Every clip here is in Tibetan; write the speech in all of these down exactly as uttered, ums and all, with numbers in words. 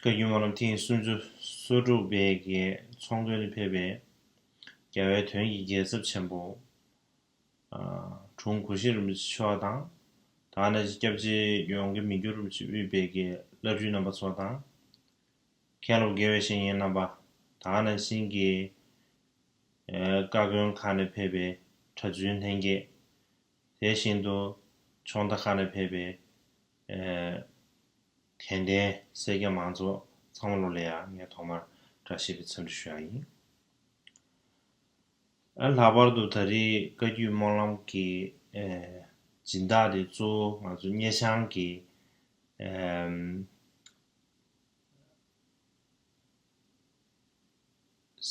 བཀའ་བརྒྱུད་སྨོན་ལམ་ཐེངས་སུམ་ཅུ་སོ་དྲུག་པའི་གི་ཚོགས་མགོན་ལ་ཕེབས་པའི་རྒྱལ་བའི་དོན་གྱི་རྒྱལ་ཚབ་ཆེན་པོ། ཨ། དྲུང་གུ་ཤྲི་རིན་པོ་ཆེ་མཆོག་དང་། ད་ག་ནང་བཞིན་སྐྱབས་རྗེ་ཡོངས་དགེ་མི་འགྱུར་རིན་པོ་ཆེ་དབུས་པའི་གི་བླ་སྤྲུལ་རྣམ་པ་ཚོ་དང་། མཁན་སློབ་དགེ་བའི་བཤེས་གཉེན་རྣམ་པ། ད་ག་ནང་བཞིན་གྱི་ཨེ། བཀའ་དགོན་ཁག་ནས་ཕེབས་པའི་གྲྭ་བཙུན་ལྷན་རྒྱས། དེ་བཞིན་དུ་ཕྱོགས་མཐའ་ཁག་ནས་ཕེབས་པའི་ཨེ། དད་ལྡན་སེར་སྐྱ་མང་ཚོགས་ཚང་མ་ལོ་ལ་ཡང་ངས་ཐོག་མར་བཀྲ་ཤིས་པའི་འཚམས་འདྲི་ཞུ་ཡ་ཡིན། ཨ། ལྷག་པར་དུ་ད་རེས་བཀའ་བརྒྱུད་སྨོན་ལམ་གྱི་ཨེ། སྦྱིན་བདག་དེ་གཙོ་བོ་ང་ཚོ་སྙེ་ཤང་གི་ཨེ།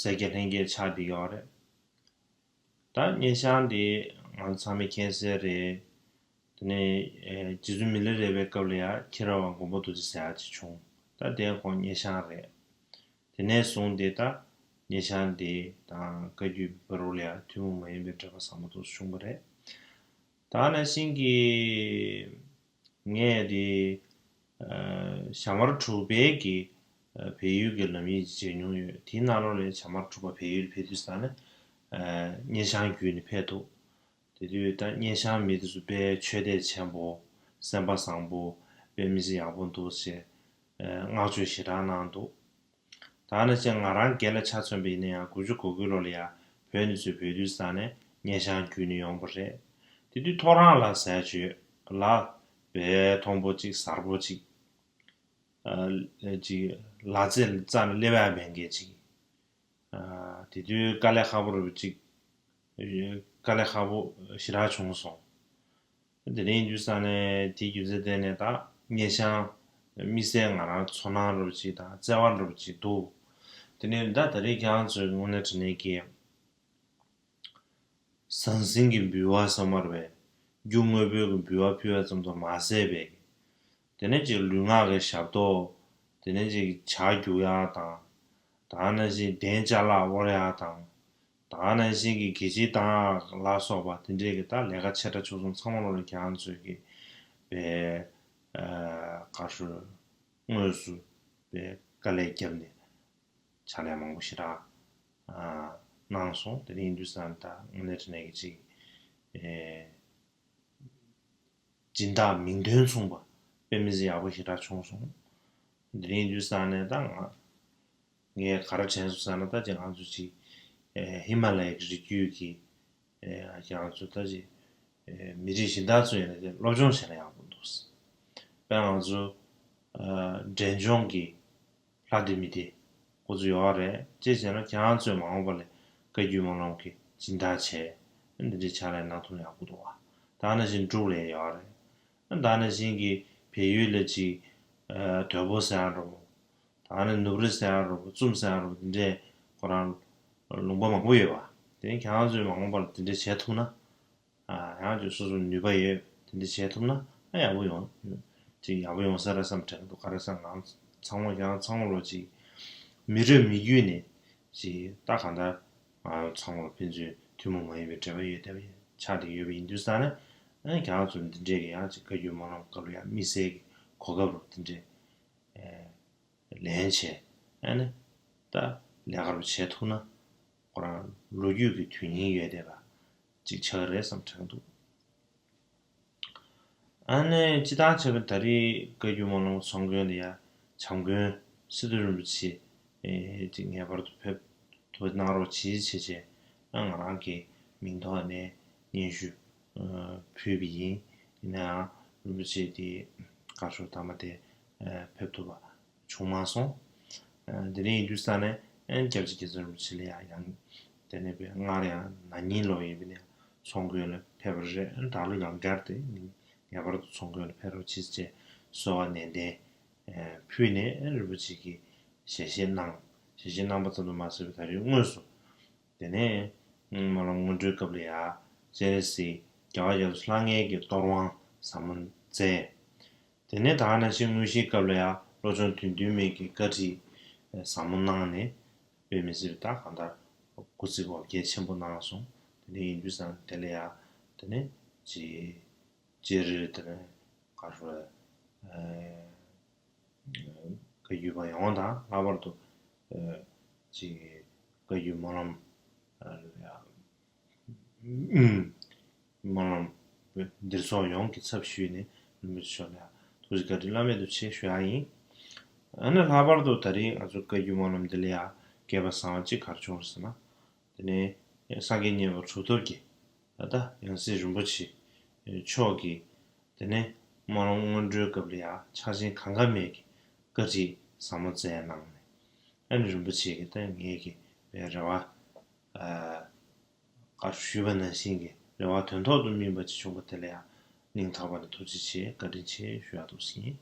སེར་སྐྱ་ལྷན་རྒྱས་ཆགས་བསྡད་ཡོད་རེད། ད་སྙེ་ཤང་དེ་ང་ཚོ་ཚང་མས་མཁྱེན་གསལ་རེད། དེ་ནས་ཨེ། རྗེ་བཙུན་མི་ལ་རས་པའི་སྐབས་ལ་ཡང་ཁྱི་ར་བ་མགོན་པོ་རྡོ་རྗེ་ཟེར་ཡག་ཅིག་བྱུང་། ད་དེ་ཁོང་སྙེ་ཤང་རེད། དེ་ནས་བཟུང་སྟེ་ད་སྙེ་ཤང་དེ་དང་བཀའ་བརྒྱུད་བར་དུ་ལ་ཡང་ཐུན་མོང་མ་ཡིན་པའི་འབྲེལ་བ་ཟབ་མོ་འདུག་བྱུང་བ་རེད། ད་ག་ནང་བཞིན་གྱི་ངས་དེ་ཨ། ཞྭ་དམར་དྲུག་པའི་གི་ཨ། བལ་ཡུལ་གྱི་ལམ་ཡིག་ཅིག་མཇལ་མྱོང་ཡོད། དེའི་ནང་ལོགས་ལ་ཞྭ་དམར་དྲུག་པ་བལ་ཡུལ་ཕེབས་དུས་ཙ་ན་ཨ། སྙེ་ཤང་བརྒྱུད་ནས་ཕེབས་འདུག་དེ་དུས་ད་སྙེ་ཤང་མི་དེ་ཚོ་དཔེ་ཆོས་དད་ཆེན་པོ། སེམས་པ་བཟང་པོ། དཔེ་མི་སྲིད་ཡག་པོ་འདུག་ཅེས་ཨ། བསྔགས་བརྗོད་ཞེ་དྲག་གནང་འདུག་ད་ནི་ཅིག་ང་རང་སྒེར་ལ་ཆ་མཚོན་པ་ཡིན་ན་ཡང་དགུ་བཅུ་གོ་དགུའི་ལོ་ལ་ཡང་བོད་ནས་ཚུར་བོད་དུས་ཙ་ནས་སྙེ་ཤང་བརྒྱུད་ནས་ཡོང་པ་རེད། དེ་དུས་ཐོ་རངས་ལ་ཟེར་བྱོས་ལ་བལ་མཐོན་པོ་གཅིག་གཟར་པོ་གཅིག་ཨ། ཅིག་ལ་རྩེ་རྩ་ནས་སླེབས་ཡ་མེད་མཁན་ཅིག་ཨ། དེ་དུས་དཀའ་ལས་ཁག་པོ་རུ་གཅིག་དཀའ་ལས་ཁག་པོ་ཞེ་དྲག་བྱུང་སོང་། དེ་རིང་དུས་ཙ་ནས་དེའི་རྒྱུ་མཚན་བརྟེན་ནས་ད་སྙེ་ཤང་དམིགས་བསལ་ང་རང་ཚོར་སྣང་འདྲ་པོ་ཅིག་དང་བརྩེ་བ་འདྲ་པོ་ཅིག་འདུག་དེ་ནས་ད་ད་རེས་ཁྱེད་རང་ཚོའི་དངོས་གནས་དྲང་གནས་ཀྱི་ཟང་ཟིང་གི་འབུལ་བ་ཟེར་མ་རེད་པས། རྒྱུ་དངོས་པོའི་གི་འབུལ་བ་ཕུལ་བ་ཙམ་དུ་མ་ཟད་པའི། དེ་ནས་ཅིག་ལུས་ངག་གི་ཞབས་ཏོག་དེ་ནས་ཅིག་ཇ་རྒྱུག་ཡག་དང་། ད་ག་ནང་བཞིན་གདན་ཅ་ལག་དབོར་ཡག་དང་། ད་ག་ནང་བཞིན་གྱི་གད་ཕྱིས་བཏང་ཡག་ལ་སོགས་པ་དེ་འདྲའི་གི་ད་ལས་ཀ་ཆེ་ཕྲ་ཆུང་གསུམ་ཚང་མ་ལོ་ལ་ཁྱེད་རང་ཚོས་ཀྱི་པའི་ཨ། བཀའ་ཤོག་དངོས་སུ་པའི་དཀའ་ལས་བརྒྱབ་ནས་ཕྱག་ལས་མང་པོ་ཞེ་དྲག་ཨ། གནང་སོང་། དེ་ཡིན་དུས་ཙང་ད་དངོས་གནས་དྲང་གནས་ཀྱི་ཅིག་ཨེ། སྦྱིན་བདག་མིང་དོན་མཚུངས་པ་དཔེ་མི་སྲིད་ཡག་པོ་ཞེ་དྲག་བྱུང་སོང་། དེ་རིང་དུས་ཙང་ནས་ད་ང་ངས་ག་རེ་དྲན་སོང་ཟེར་ན། ད་ཅིག་ང་ཚོ་ཅིག་ཨེ་ཧི་མ་ལ་ཡའི་རི་རྒྱུད་ཀྱི་ཨེ་ང་ཚོ་ད་ཅིག་ཨེ་མི་རིགས་གཞན་དག་ཚོ་ཡིན་ན་ཅིག་སློབ་སྦྱོང་བྱས་ན་ཡག་པོ་འདུག་དཔེར་ང་ཚོ་ཨ་འབྲས་ལྗོངས་ཀྱི་ལྷ་སྡེ་མི་སྡེ་ཁོ་ཚོ་ཡོད་རེད། ཅེས་བྱས་ན་ཁྱེད་རང་ཚོས་མ་འོངས་པ་ལ་བཀའ་བརྒྱུད་སྨོན་ལམ་གྱི་སྦྱིན་བདག་བྱས། འདི་འདྲའི་ཕྱག་ལས་གནང་ཐུབ་ན་ཡག་པོ་འདུག་བ། ད་ནང་བཞིན་འབྲུག་ལ་ཡོད་རེད། ད་ནང་བཞིན་གྱི་བལ་ཡུལ་ལ་ཅིག་ཨ་དོལ་པོ་ཟེར་ཡག་འདྲ་པོ། ད་ནི་ནུབ་རི་ཟེར་ཡག་འདྲ་པོ། ཙུམ་ཟེར་ཡག་འདྲ་པོ། འདི་འདྲའི་ཁོ་རང་ལུང་པ་མང་པོ་ཡོད་པ། དེ་ནི་ཁྱེད་རང་ཚོས་མ་འོངས་པ་ལ་འདི་འདྲ་བྱས་ཐུབ་ན། ཨ་ཡང་ཅིག་སོ་སོ་ནུས་པ་ཡོད། དེ་འདྲ་བྱས་ཐུབ་ན་ཨ་ཡག་པོ་ཡོང་། ཅིག་ཡག་པོ་ཡོང་ས་རེད་བསམ་དྲན་འདུག་ག་རེ་ཟེར་ན་ང་ཚང་མ་ཡང་ཚང་མ་ལོ་ཅིག་མི་རབས་མི་བརྒྱུད་ནས་ཅིག་ད་གང་ལྟར་ང་ཚང་མ་ལོ་ཕན་ཚུན་ཐུན་མོང་མ་ཡིན་པའི་འབྲེལ་བ་ཡོད་བསྡད་པ་ཆགས་བསྡད་ཡོད་པ་ཡིན་དུས་ཙང་ནས། ཨ་ཁྱེད་རང་ཚོ་འདི་འདྲས་ཀྱི་ཡང་ཅིག་བཀའ་བརྒྱུད་སྨོན་ལམ་སྐབས་ལ་ཡང་དམིགས་བསལ་གྱི་གོ་སྐབས་རུ་འདི་འདྲས་ལེན་བྱས། ཨ་ནི་ད་ལས་ཀ་རུ་བྱེད་ཐུབ་ན་ཁོ་རང་ལོ་རྒྱུས་ཀྱི་དོན་སྙིང་ཡོད་བསྡད་པ་ཅིག་ཆགས་ཀྱི་རེད་བསམ་དྲན་འདུག་ཨ་ནི་སྤྱིར་བཏང་བྱས་པ་ད་རེས་བཀའ་བརྒྱུད་སྨོན་ལམ་ཚོགས་མགོན་ལ་ཡ་བྱམས་མགོན་སི་ཏུ་རིན་པོ་ཆེ་ཨེ་ཅིག་ངེས་པར་དུ་ཕེབས་ཐུབ་གནང་རོགས་གྱིས་བྱས་བྱས། ཨ་ང་རང་གི་མིང་ཐོག་ནས་སྙན་ཞུ་ཨ་ཕུལ་བ་ཡིན། ཡིན་ན་ཡང་རིན་པོ་ཆེ་དེ་བཀའ་ཤོག་མཐའ་མ་དེ་ཨ་ཕེབས་ཐུབ་པ་བྱུང་མ་སོང་། ཨ་དེ་རིང་ཡིན་དུས་ཙང་ནས་ཨ་སྐྱབས་རྗེ་རྒྱལ་ཚབ་རིན་པོ་ཆེ་ལ་ཡང་ཡང་དེ་ནས་པའི་སྔར་ཡང་ན་ནིང་ལོ་ཡིན་པ་ནས་ཚོགས་མགོན་ལ་ཕེབས་པ་རེད། ཨ་ད་ལོ་ཡང་བསྐྱར་དེ་ངེས་པར་དུ་ཚོགས་མགོན་ལ་ཕེབས་རོགས་གྱིས་ཅེས་གསོལ་བ་ནན་ཏན་ཨ་ཕུལ་ནས། ཨ་རིན་པོ་ཆེ་གིས་ཞལ་བཞེས་གནང་། ཞལ་བཞེས་གནང་པ་ཙམ་དུ་མ་ཟད་པའི་ད་རེས་དངོས་སུ་དེ་ནས་སྨོན་ལམ་སྔོན་འགྲོའི་སྐབས་ལ་ཡང་སྤྱན་རས་གཟིགས་རྒྱལ་བ་རྒྱ་མཚོ་ལྷ་ལྔའི་གི་གཏོར་དབང་ཟབ་མོ་མཛད། དེ་ནས་ད་ག་ནང་བཞིན་དངོས་གཞིའི་སྐབས་ལ་ཡང་བློ་སྦྱོང་བདུད་འདུལ་མའི་གི་བཀའ་ཁྲིད་ཟབ་མོ་གནང་ནས། དཔེ་མི་སྲིད་པའི་ད་གང་ལྟར་སྐུ་ཚེ་འོ་བརྒྱལ་ཆེན་པོ་གནང་སོང་། དེ་ནས་ཡིན་དུས་ཙང་དེ་ལ་ཡང་དེ་ནས་ཅི་སྤྱིར་དེ་ནས་ག་རེ་ཟེར། ཨ་ བཀའ་བརྒྱུད་པ་ཡོངས་དང་། ལྷག་པར་དུ་ཨ་ཅིག་བཀའ་བརྒྱུད་སྨོན་ལམ་ཨ་ཨུམ་སྨོན་ལམ་འདིར་ཚོགས་ཡོངས་ཀྱི་ཚབ་ཞུས་ནས་རིན་པོ་ཆེ་མཆོག་ལ་ཡང་ཐུགས་རྗེ་བཀའ་དྲིན་བླ་མེད་དུ་ཆེ་ཞུ་ཡ་ཡིན། ཨ་ནི་ལྷག་པར་དུ་ད་རེས་ང་ཚོ་བཀའ་བརྒྱུད་སྨོན་ལམ་འདི་ལ་ཡང་སྐལ་པ་བཟང་བ་གཅིག་ག་རེ་བྱུང་རེད་ཟེར་ན། དེ་ནས་སངས་རྒྱས་མཉན་པ་གྲུབ་ཐོབ་ཀྱིས་ད་ལྟ་ཡང་སྲིད་རིན་པོ་ཆེ་མཆོག་གིས་དེ་ནས་སྨོན་ལམ་སྔོན་འགྲོའི་སྐབས་ལ་ཡང་ཕྱག་ཆེན་གང་ག་མེད་ཀྱི་བཀའ་ཁྲིད་ཟབ་མོ་སྩལ་གནང་ནས། ཨ་ནི་རིན་པོ་ཆེ་གིས་ད་ངེད་ཀྱི་བའི་རེ་བ་ཨ་བཀའ་ཞུས་པ་ནང་བཞིན་གྱི་རེ་བ་དོན་ཐོག་ཏུ་སྨིན་པ་ཅིག་བྱུང་བ་དེ་ལ་ཡང་སྙིང་ཐག་པ་ནས་ཐུགས་རྗེ་ཆེ་བཀའ་དྲིན་ཆེ་ཞུ་ཡག་འདུག་ཟིན།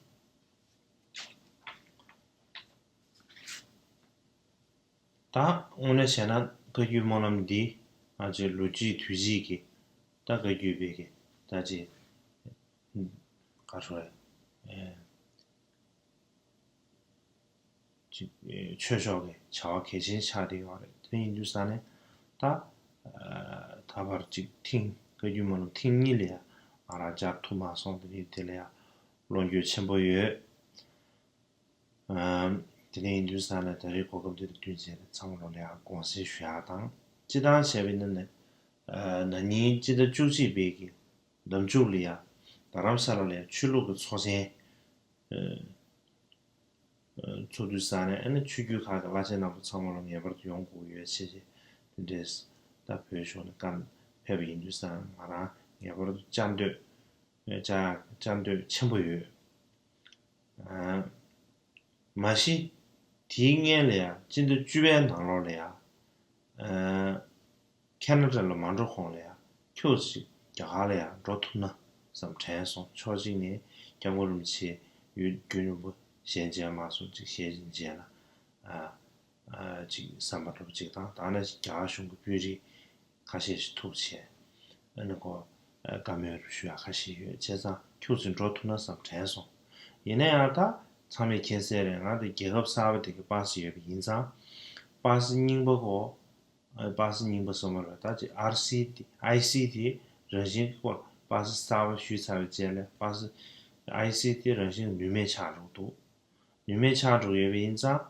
ད་དངོས་གནས་བྱས་ན་བཀའ་བརྒྱུད་སྨོན་ལམ་འདི་ང་ཚོའི་ལོ་རྒྱུས་དུས་ཅིག་གི་ད་བཀའ་བརྒྱུད་པའི་གི་ད་ཅི་ག་རེ་ཟེར་ཅིག་ཆོས་ཕྱོགས་ཀྱི་བྱ་བ་གལ་ཆེན་ཆགས་བསྡད་ཡོད་རེད། དེ་ཡིན་དུས་ས་ནས་ད་ད་བར་ཅིག་ཐེངས་བཀའ་བརྒྱུད་སྨོན་ལམ་ཐེངས་གཉིས་ལ་ཡང་ང་རང་བཅར་ཐུབ་མ་སོང་། དེ་ནས་དེ་ལ་ཡང་བློ་འགྱོད་ཆེན་པོ་ཡོད། ཨམ། དེ་ནས་ཡིན་དུས་ས་ནས་ད་རེས་གོ་སྐབས་འདི་དང་བསྟུན་བྱས་ནས་ཚང་མ་ལོ་ལ་ཡང་དགོངས་སེལ་ཞུ་ཡག་དང་། སྤྱིར་བཏང་བྱས་པ་ཡིན་ན་ནི་ན་ནིང་སྤྱི་ཟླ་བཅུ་གཅིག་པའི་གི་ཟླ་མཇུག་ལ་ཡང་རྡ་རམ་ས་ལ་ལ་ཡང་ཆོས་ལུགས་ཀྱི་ཚོགས་ཆེན་ཚོགས་དུས་ས་ནས་ཨ་ནི་ཆོས་བརྒྱུད་ཁག་གི་བླ་ཆེན་རྣམ་པ་ཚང་མ་ལ་ངེས་པར་དུ་ཡོང་དགོས་ཡོད་ཅེས་དེ་འདྲས་ད་བོད་ཕྱོགས་ནས་བཀའ་ཕེབས་པ་ཡིན་དུས་ས་ནས་ང་རང་ངེས་པར་དུ་བཅར་འདོད་བཅར་བཅར་འདོད་ཆེན་པོ་ཡོད། མ་གཞི་དེའི་སྔོན་ལ་ཡང་སྤྱི་ཟླ་བཅུ་པའི་ནང་ལོགས་ལ་ཡང་ཁེ་ན་ཌ་ལ་མ་འགྲོ་གོང་ལ་ཡང་ཁྱོད་ཅིག་རྒྱ་གར་ལ་ཡང་འགྲོ་ཐུབ་ན་བསམ་དྲན་སོང་། ཕྱོགས་གཅིག་ནས་སྐྱབས་མགོན་རིན་པོ་ཆེ་ཡུལ་རྒྱུན་རིང་པོ་ཞལ་མཇལ་མ་སོང་། ཅིག་ཞལ་མཇལ་ན་ཅིག་བསམ་པ་འདྲ་པོ་ཅིག་དང་། ད་ནི་རྒྱ་གར་གཞུང་གི་དཔོན་རིགས་ཁ་ཤས་ཤིག་ཐུག་བྱས། ཨ་ནི་ཁོ་བཀའ་མོལ་རུ་ཞུ་ཡག་ཁ་ཤས་ཡོད། བྱས་ཙང་ཁྱོད་ཚོས་འགྲོ་ཐུབ་ན་བསམ་དྲན་སོང་། ཡིན་ན་ཡང་ད་ཚང་མས་མཁྱེན་གསལ་རེད། ང་དེ་རྒྱལ་ཁབ་གསར་པ་དེ་གི་པ་སི་ཡོད་པ་ཡིན་ཙང་། པ་སི་རྙིང་པ་ཁོ་པ་སི་རྙིང་པ་སོ་མ་རེད། ད་ཅི་ཨར་སི་དེ་ཨའི་སི་དེ་རང་བཞིན་གྱི་སྐོར་པ་སི་གསར་པ་ཞུས་ཚར་བའི་རྗེས་ལ་པ་སི་ཨའི་སི་དེ་རང་བཞིན་ནུས་མེད་ཆགས་འགྲོ་འདུག་ནུས་མེད་ཆགས་འགྲོ་ཡོད་པ་ཡིན་ཙང་།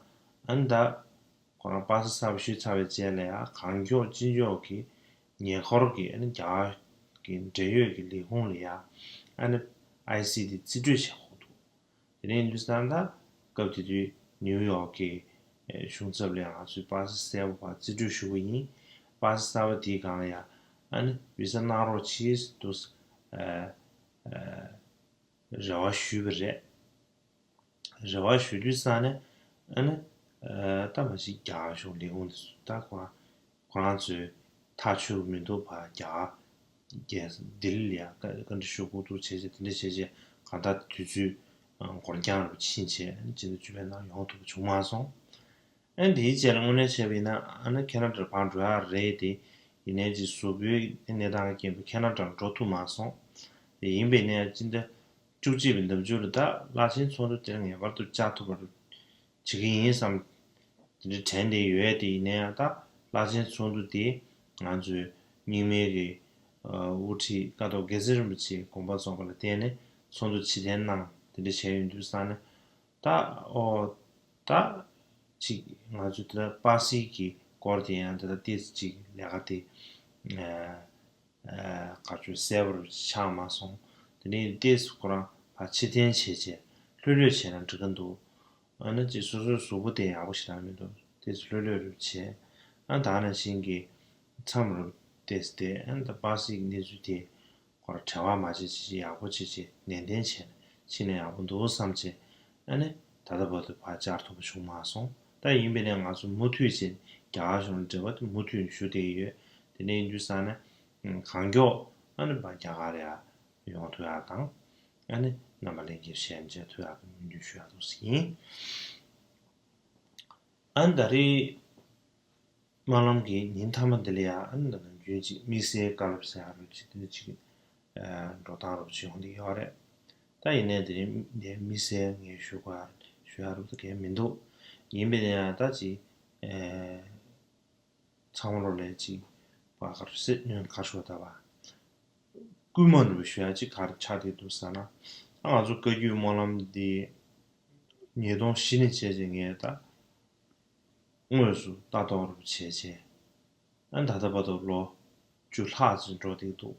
ཨ་ནི་ད་ཁོ་རང་པ་སེ་གསར་པ་ཞུས་ཚར་བའི་རྗེས་ལ་ཡང་གང་མགྱོགས་ཅི་མགྱོགས་ཀྱི་ཉེ་འཁོར་གྱི་ཨ་ནི་རྒྱ་གར་གྱི་འབྲེལ་ཡོད་ཀྱི་ལས་ཁུངས་ལ་ཡང་ཨ་ནི་ཨའི་སི་དེ་རྩིས་སྤྲོད་བྱེད་དགོས་འདུག་དེ་ནས་ཡིན་དུས་ཙང་ད་སྐབས་དེ་དུས་ནིའུ་ཡོག་གི་གཞུང་ཚབ་ལ་ཡང་ང་ཚོས་པ་སེ་གསལ་པོ་ཕར་རྩིས་སྤྲོད་ཞུ་གི་ཡིན། པ་སེ་གསར་པ་དེའི་སྒང་ལ་ཡང་ཨ་ནི་བི་ས་གནང་རོགས་གྱིས་འདུག་ཨ་ཨ་རེ་བ་ཞུས་པ་རེད། རེ་བ་ཞུ་དུས་ཙང་ནས་ཨ་ནི་ཨ་ད་མ་གཞི་རྒྱ་གར་གཞུང་ལས་ཁུངས་དེ་ཚོ་ད་ཁོ་རང་ཁོ་རང་ཚོའི་ཐག་ཆོད་མི་འདུག་པ། རྒྱ་གར་རྒྱལ་ལྡི་ལི་ལ་ཡང་བཀའ་བཀའ་འདྲི་ཞུ་དགོས་འདུག་བྱས་བྱས་དེ་འདྲ་བྱས་བྱས་གང་ལྟར་དུས་ཚོད་འགོར་འགྱངས་རུ་ཕྱིན་བྱས་ཨ་ནི་སྤྱི་ཟླ་བཅུ་པའི་ནང་ཡོང་ཐུབ་པ་བྱུང་མ་སོང་། ཨ་ནི་དེའི་རྗེས་ལ་དངོས་གནས་བྱས་པ་ཡིན་ན་ཨ་ནི་ཁེ་ན་ཌར་ཕར་འགྲོ་ཡག་རེད་དེ། ཡིན་ནའི་ཅིག་གཟུགས་པོའི་གནས་སྟངས་ཀྱི་རྐྱེན་པས་ཁེ་ན་ཌར་འགྲོ་ཐུབ་མ་སོང་། དེ་ཡིན་པས་ནའི་སྤྱི་ཟླ་བཅུ་གཅིག་པའི་ནམ་རྒྱུན་ལ་ད་བླ་ཆེན་ཚོགས་འདུ་དེར་ངེས་པར་དུ་བཅར་ཐུབ་པ་བྱེད་ཀྱི་ཡིན་བསམ་དེ་འདྲ་དྲན་བསྡད་ཡོད་དེ། ཡིན་ནའི་ཡང་ད་བླ་ཆེན་ཚོགས་འདུ་དེ་ང་ཚོའི་རྙིང་མའི་གི་དབུ་ཁྲིད་ཀཿཐོག་དགེ་ཚུལ་རིན་པོ་ཆེ་དགོངས་པ་རྫོགས་པ་ལ་བརྟེན་ནས་ཚོགས་འདུ་ཕྱིར་འཐེན་གནང་དེ་འདྲ་བྱས་ཡོད་དུས་ཙང་ནས། ད་ཨོ་ད་ཅིག་ང་ཚོ་དེ་ལ་པ་སི་གི་སྐོར་དེ་ཡང་དེ་ལ་ཏོག་ཙམ་ཅིག་ལས་ཀ་དེ་ཨ་ཨ་ག་ཚོད་གསལ་པོར་ཆགས་མ་སོང་། དེ་ནས་ཏོག་ཙམ་ཁོ་རང་ཕར་ཕྱིར་འཐེན་བྱས་བྱས་ལྷོད་ལྷོད་བྱས་ན་འགྲིག་གི་འདུག་ཨ་ནི་ཅིག་སོ་སོའི་གཟུགས་པོ་དེ་ཡག་པོ་ཞེ་དྲག་མི་འདུག་ཏོག་ཙམ་ལྷོད་ལྷོད་རུ་བྱས། ཨ་ད་ནང་བཞིན་གྱི་མཚམས་རུ་ཏོག་ཙམ་དེ་ཨ་ནི་ད་པ་སི་གི་གནས་ཚུལ་དེ། ཁོ་རང་བྲེལ་བ་མ་བྱེད་བྱེད་ཡག་པོ་བྱེད་བྱེད་ནན་ཏན་བྱས་ནས་ཕྱིན་ན་ཡག་པོ་འདུག་བསམ་བྱས། ཨ་ནི་ད་ལྟ་བར་དུ་ཕར་བཅར་ཐུབ་པ་བྱུང་མ་སོང་། ད་ཡིན་པས་ནས་ང་ཚོ་མུ་མཐུད་བྱས་རྒྱ་གར་གཞུང་ལ་འབྲེལ་བ་དེ་མུ་མཐུད་ནས་ཞུ་བསྡད་ཀྱི་ཡོད། དེ་འདྲ་ཡིན་དུས་ཙང་ནས་གང་མགྱོགས་ཨ་ནི་ཕར་རྒྱ་གར་ལ་ཡང་ཡོང་ཐུབ་ཡག་དང་། ཨ་ནི་རྣམ་པ་ལྷན་རྒྱས་ཞལ་མཇལ་ཐུབ་ཡག་གི་སྨོན་འདུན་ཞུ་ཡག་འདུག་ཟེར་ཡིན། ཨ་ནི་ད་རེས་སྨོན་ལམ་གྱི་ཉིན་མཐའ་མ་འདི་ལ་ཡང་ཨ་ནི་ད་ནམ་རྒྱུན་ཅིག་དམིགས་བསལ་བཀའ་སློབ་ཟེར་ཡག་རུ་ཅིག་དེ་འདྲ་ཅིག་ཨ་འགྲོ་སྟངས་རུ་ཅིག་ཡོང་གི་ཡོད་རེད། ད་ཡིན་ནའི་དེ་རིང་འདིར་དམིགས་བསལ་ངས་ཞུ་དགོས་ཞུ་ཡག་རུ་ད་གང་ཡང་མི་འདུག་ཡིན་པས་ན་ཡང་ད་ཅིག་ཨ་ཚང་མ་ལོ་ལས་ཅིག་བ་གར་སེ་ཉོན་ཁ་ཤོ་ད་བ། སྐུལ་མ་འདྲ་བོ་ཞུ་ཡག་ཅིག་ག་རེ་ཆགས་བསྡད་འདུག་ཟེར་ན། ད་ང་ཚོ་བཀའ་བརྒྱུད་སྨོན་ལམ་འདི་ ཉིས་སྟོང་བཞི་ནས་བྱས་རྗེས་ངས་ད་དངོས་སུ་ལྟ་རྟོག་རུ་བྱས་རྗེས། ཨ་ད་ལྟ་བར་དུ་ལོ་བཅུ་ལྷག་ཅིག་འགྲོ་བསྡད་འདུག་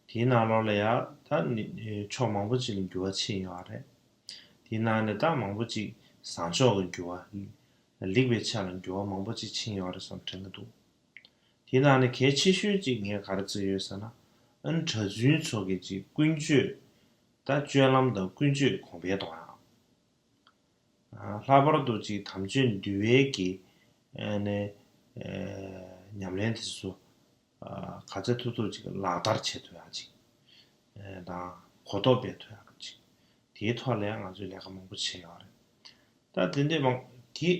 དེའི་ནང་ལོགས་ལ་ཡང་ད་ནི་ཕྱོགས་མང་པོ་ཅིག་ལ་འགྱུར་བ་ཕྱིན་ཡོད་རེད། དེའི་ནང་ནས་ད་མང་པོ་ཅིག་བཟང་ཕྱོགས་ཀྱི་འགྱུར་བ། ལེགས་པའི་ཆ་ལ་འགྱུར་བ་མང་པོ་ཅིག་ཕྱིན་ཡོད་རེད་བསམ་དྲན་གྱི་འདུག་དེའི་ནང་ནས་གལ་ཆེ་ཤོས་ཅིག་ངས་ག་རེ་བརྩིས་ཡོད་ཟེར་ན། ཨ་ནི་གྲྭ་བཙུན་ཚོ་གི་ཅིག་ཀུན་སྤྱོད། ད་སྤྱོད་ལམ་དང་ཀུན་སྤྱོད་གོང་འཕེལ་གཏོང་ཡག་ལྷག་པར་དུ་ཅིག་དམ་ཆོས་འདུལ་བའི་གི་ཨ་ནི་ཨ་ཉམས་ལེན་དེ་ཚོ་ཨ་ག་ཚད་ཐུབ་ཐུབ་ཅིག་ལག་བསྟར་བྱེད་ཐུབ་ཡག་ཅིག་ཨ་དང་གོ་རྟོགས་སྤེལ་ཐུབ་ཡག་ཅིག་དེའི་ཐོག་ལ་ཡང་ང་ཚོས་ལས་ཀ་མང་པོ་བྱས་ཡོད་རེད། ད་དེ་འདྲས་མང་དེ་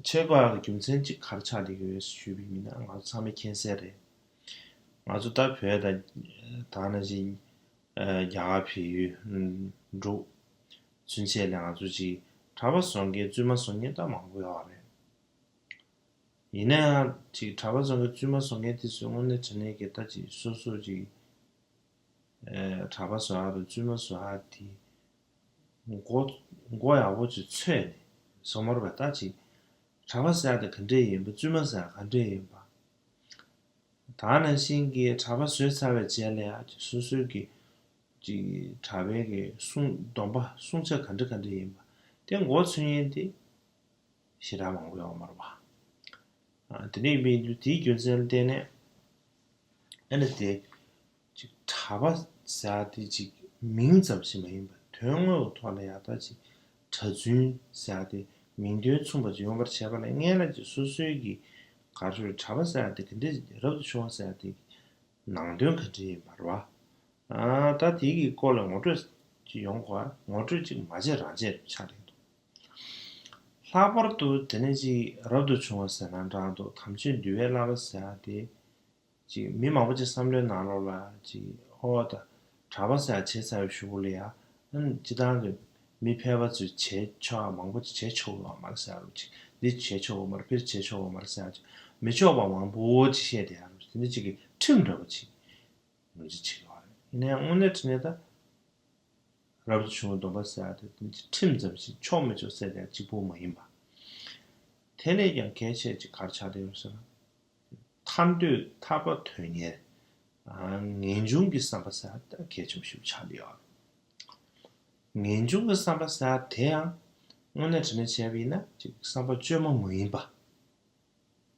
བྱེད་དགོས་ཡག་གི་རྒྱུ་མཚན་ཅིག་ག་རེ་ཆགས་བསྡད་ཀྱི་ཡོད་ཞུས་པ་ཡིན་ན་ང་ཚོ་ཚང་མས་མཁྱེན་གསལ་རེད། ང་ཚོ་ད་བོད་དང་ད་ནང་བཞིན་ཨ་རྒྱ་གར་བལ་ཡུལ་འབྲུག་ཚུན་ཆད་ལ་ང་ཚོ་ཅིག་གྲྭ་པ་བཟོ་མཁན་བཙུན་མ་བཟོ་མཁན་ད་མང་པོ་ཡོད་རེད། ཡིན་ན་ཡང་ཅིག་གྲྭ་པ་བཟོ་མཁན་བཙུན་མ་བཟོ་མཁན་དེ་ཚོའི་དངོས་གནས་དྲང་གནས་ཀྱི་ད་ཅིག་སོ་སོ་ཅིག་ཨ་གྲྭ་པ་བཟོ་ཡག་དང་བཙུན་མ་བཟོ་ཡག་དེ་མགོ་མགོ་ཡག་པོ་ཅིག་ཚོས་ནས་བཟོ་མ་རེད་པ། ད་ཅིག་གྲྭ་པ་ཟེར་ཡག་དེ་ག་འདྲས་ཡིན་པ། བཙུན་མ་ཟེར་ཡག་ག་འདྲས་ཡིན་པ། ད་ནང་བཞིན་གྱི་གྲྭ་པ་བཟོས་ཚར་བའི་རྗེས་ལ་ཡང་སོ་སོའི་གི་ཅིག་གྲྭ་པའི་གི་སྲུང་སྡོམ་པ་སྲུང་བྱ་ག་འདྲ་ག་འདྲ་ཡིན་པ་དེ་མགོ་ཚོས་མཁན་དེ་ཞེ་དྲག་མང་པོ་ཡོད་མ་རེད་པ། ཨ་དེ་འདྲ་ཡིན་པའི་དུས་དེའི་རྒྱུ་མཚན་ལ་བརྟེན་ནས་ཨ་ནི་དེ་ཅིག་གྲྭ་པ་ཟེར་ཡག་དེ་ཅིག་མིང་ཙམ་ཞིག་མ་ཡིན་པ་དོན་དངོས་ཀྱི་ཐོག་ལ་ཡག་ད་ཅིག་གྲྭ་བཙུན་ཟེར་ཡག་དེ་མིང་དོན་མཚུངས་པ་ཅིག་ཡོང་བར་བྱས་པ་ལ་སྔོན་ལ་ཅིག་སོ་སོའི་གི་ག་རེ་ཞུ་རེད། གྲྭ་པ་ཟེར་ཡག་དེ་ག་འདྲས་རབ་ཏུ་བྱུང་བ་ཟེར་ཡག་དེ་ནང་དོན་ག་འདྲས་ཡིན་པ་རེད་པ། ཨ་ད་དེ་གི་སྐོར་ལ་ངོ་སྤྲོད་ཅིག་ཡོང་དགོས། ངོ་སྤྲོད་ཅིག་མ་བྱས་རང་བྱས་ཆགས་བསྡད་འདུག་ལྷག་པར་དུ་དེ་ནས་ཅིག་རབ་ཏུ་བྱུང་བ་ཟེར་ན་འདྲ་འདུག་དམ་ཆོས་འདུལ་བའི་བསླབ་པ་ཟེར་ཡག་དེ་ཅིག་མི་མང་པོ་ཅིག་བསམ་བློའི་ནང་ལོགས་ལ་ཅིག་ཨོ་ད་གྲྭ་པ་ཟེར་ཡག་བྱས་ཚར་བའི་གཞུག་གུ་ལ་ཡ་ཨ་ནི་སྤྱིར་བཏང་གི་མི་ཕལ་པ་ཚོས་བྱས་ཆོག་ཡག་མང་པོ་ཅིག་བྱས་ཆོག་གི་ཡོད་མ་རེད་ཟེར་ཡག་ཅིག་འདི་བྱས་ཆོག་གི་མ་རེད། ཕར་བྱས་ཆོག་གི་མ་རེད་ཟེར་ཡག་ཅིག་མི་ཆོག་པ་མང་པོ་ཅིག་བཤད་བསྡད་ཡག་རེད། དེ་འདྲ་ཅིག་གི་ཁྲིམས་འདྲ་པོ་ཅིག་ངོས་འཛིན་བྱེད་ཀྱི་ཡོད་རེད། ཡིན་ན་ཡང་དངོས་གནས་དྲང་གནས་ད་རབ་ཏུ་བྱུང་བའི་སྡོམ་པ་ཟེར་ཡག་དེ་དེ་ཁྲིམས་ཙམ་ཞིག་ཆོག་མི་ཆོག་ཟེར་ཡག་གཅིག་པུ་མ་ཡིན་པ། དེ་ལས་ཀྱང་གལ་ཆེ་ཅིག་ག་རེ་ཆགས་བསྡད་ཡོད་ཟེར་ན། ཐར་འདོད་ཐར་པ་དོན་གཉེར། ཨ་ངེས་འབྱུང་གི་བསམ་པ་ཟེར་ཡག་ད་གལ་ཆེན་པོ་ཞིག་ཆགས་བསྡད་ཡོད་རེད། ངེས་འབྱུང་གི་བསམ་པ་ཟེར་ཡག་དེ་ཡང་དངོས་གནས་དྲང་གནས་བྱས་པ་ཡིན་ན་ཅིག་བསམ་པ་བཅོས་མ་མ་ཡིན་པ།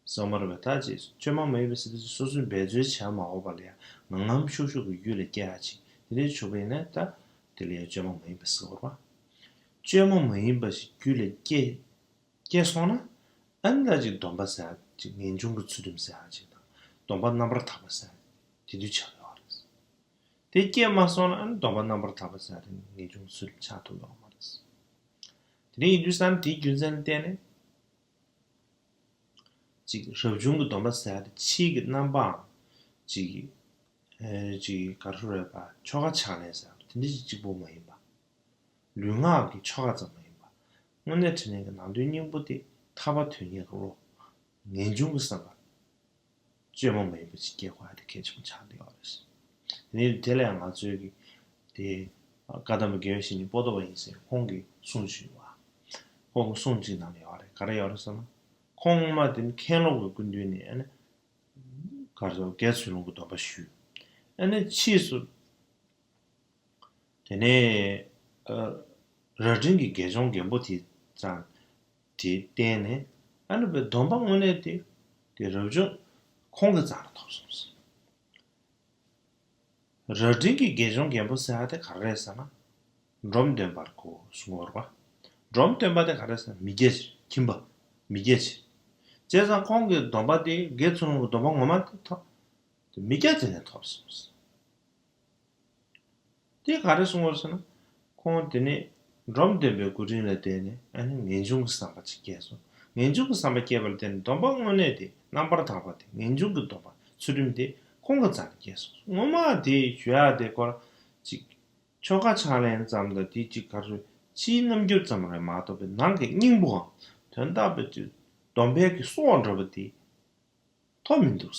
སོ་མ་རེད་པ། ད་ཅིག་བཅོས་མ་མ་ཡིན་པ་ཟེར་དུས་སོ་སོས་འབད་རྩོལ་བྱས་མ་འོངས་པ་ལ་ཡང་ངང་ངམ་ཤུགས་ཤུགས་ཀྱིས་རྒྱུད་ལ་སྐྱེ་ཡག་ཅིག་དེ་འདྲའི་བྱུང་བ་ཡིན་ན་ད་དེ་ལ་ཡང་བཅོས་མ་མ་ཡིན་པ་ཟེར་བ་རེད་པ། བཅོས་མ་མ་ཡིན་པ་ཞིག་རྒྱུད་ལ་སྐྱེ་སྐྱེ་སོང་ན་ཨ་ནི་ད་ཅིག་སྡོམ་པ་ཟེར་ཡག་ཅིག་ངེས་འབྱུང་གི་ཚུལ་ཁྲིམས་ཟེར་ཡག་ཅིག་དང་སྡོམ་པ་རྣམ་པར་དག་པ་ཟེར་ཡག་དེ་དུས་ཆགས་ཡོད་རེད། དེ་སྐྱེས་མ་སོང་ན་ཨ་ནི་སྡོམ་པ་རྣམ་པར་དག་པ་ཟེར་ཡག་དེ་ངེས་འབྱུང་གི་ཚུལ་ཁྲིམས་ཆགས་ཐུབ་ཡོད་མ་རེད། དེ་འདྲ་ཡིན་དུས་ཙང་དེའི་རྒྱུ་མཚན་ལ་བརྟེན་ནས། ཅིག་རབ་བྱུང་གི་སྡོམ་པ་ཟེར་ཡག་དེ་ཕྱིའི་གི་རྣམ་པའམ་ཅིག་ཨེ་ཅིག་ག་རེ་ཞུ་རེད་པ། ཆོ་ག་ཕྱག་ལེན་ཟེར་ཡག་དེ་འདྲ་ཅིག་གཅིག་པུ་མ་ཡིན་པ། ལུས་ངག་གི་ཆོ་ག་ཙམ་མ་ཡིན་པ། དངོས་གནས་དྲང་གནས་ཀྱི་ནང་དོན་སྙིང་པོ་དེ་ཐར་པ་དོན་གཉེར་གྱི་བློ། ངེས་འབྱུང་གི་བསམ་པ། བཅོས་མ་མ་ཡིན་པ་ཅིག་སྐྱེ་དགོས་ཡག་དེ་གལ་ཆེན་པོ་ཆགས་བསྡད་ཡོད་རེད། དེ་ནས་དེ་ལ་ཡང་ང་ཚོའི་གི་དེ་བཀའ་གདམས་པ་དགེ་བའི་བཤེས་གཉེན་པོ་ཏོ་བ་ཡིན་ཟེར་ཁོང་གི་གསུང་ཅིག་ཡོད་པ། ཁོང་གི་གསུང་ཅིག་ནང་ལ་ཡོད་རེད། ག་རེ་ཡོད་རེད་ཟེར་ན། ཁོང་སྔོན་མ་དེ་ནི་མཁན་སློབ་ཀྱི་སྐུ་མདུན་ནས་ཨ་ནི་གར་སོང་དགེ་ཚུལ་སློང་གི་སྡོམ་པ་ཞུས། ཨ་ནི་ཕྱིས་སུ་དེ་ནས་ཨ་རྭ་སྒྲེང་གི་དགེ་སྦྱོང་རྒན་པོ་དེ་ཙང་དེ་བསྟེན་ནས་ཨ་ནི་བའི་སྡོམ་པ་དངོས་གནས་དེ་དེ་རབ་བྱུང་ཁོང་གི་རྩ་ལ་ཐོབ་སོང་ཟེར། རྭ་སྒྲེང་གི་དགེ་སྦྱོང་རྒན་པོ་ཟེར་ཡག་དེ་ག་རེ་རེད་ཟེར་ན། འབྲོམ་སྟོན་པར་གོ་གསུང་བར་བ། འབྲོམ་སྟོན་པ་དེ་ག་རེ་ཟེར་ན་མི་སྐྱ་ཕྱིར་ཁྱིམ་པ། མི་སྐྱ་ཕྱིར། བྱས་ཙང་ཁོང་གི་སྡོམ་པ་དེ་དགེ་ཚུལ་སློང་གི་སྡོམ་པ་ངོ་མ་དེ་ཐོབ། དེ་མི་སྐྱ་དེ་ནས་ཐོབ་སོང་ཟེར། དེ་ག་རེ་གསུང་བར་ཟེར་ན། ཁོང་དེ་ནས་འབྲོམ་སྟོན་པའི་སྐུ་དྲིན་ལ་བརྟེན་ནས་ཨ་ནི་ངེས་འབྱུང་གི་བསམ་པ་ཅིག་སྐྱེས་སོང་། ངེས་འབྱུང་གི་བསམ་པ་སྐྱེས་པ་ལ་བརྟེན་ནས་སྡོམ་པ་དངོས་གནས་དེ་རྣམ་པར་དག་པ་དེ་ངེས་འབྱུང་གི་སྡོམ་པ་ཚུལ་ཁྲིམས་དེ་ཁོང་གི་རྩ་ནས་སྐྱེས་སོང་། ངོ་མ་དེ་ཞུ་ཡག་དེ་སྐོར་ཅིག་ཆོ་ག་ཕྱག་ལེན་ཙམ་དང་དེ་ཅིག་ག་རེ་ཕྱིའི་རྣམ་འགྱུར་ཙམ་རེད་མ་གཏོགས་པའི་ནང་གི་སྙིང་པོའམ་དོན་དག་པའི་ཅིག་སྡོམ་པའི་གི་སྲོག་འདྲ་པོ་དེ་ཐོབ་མི་འདུག།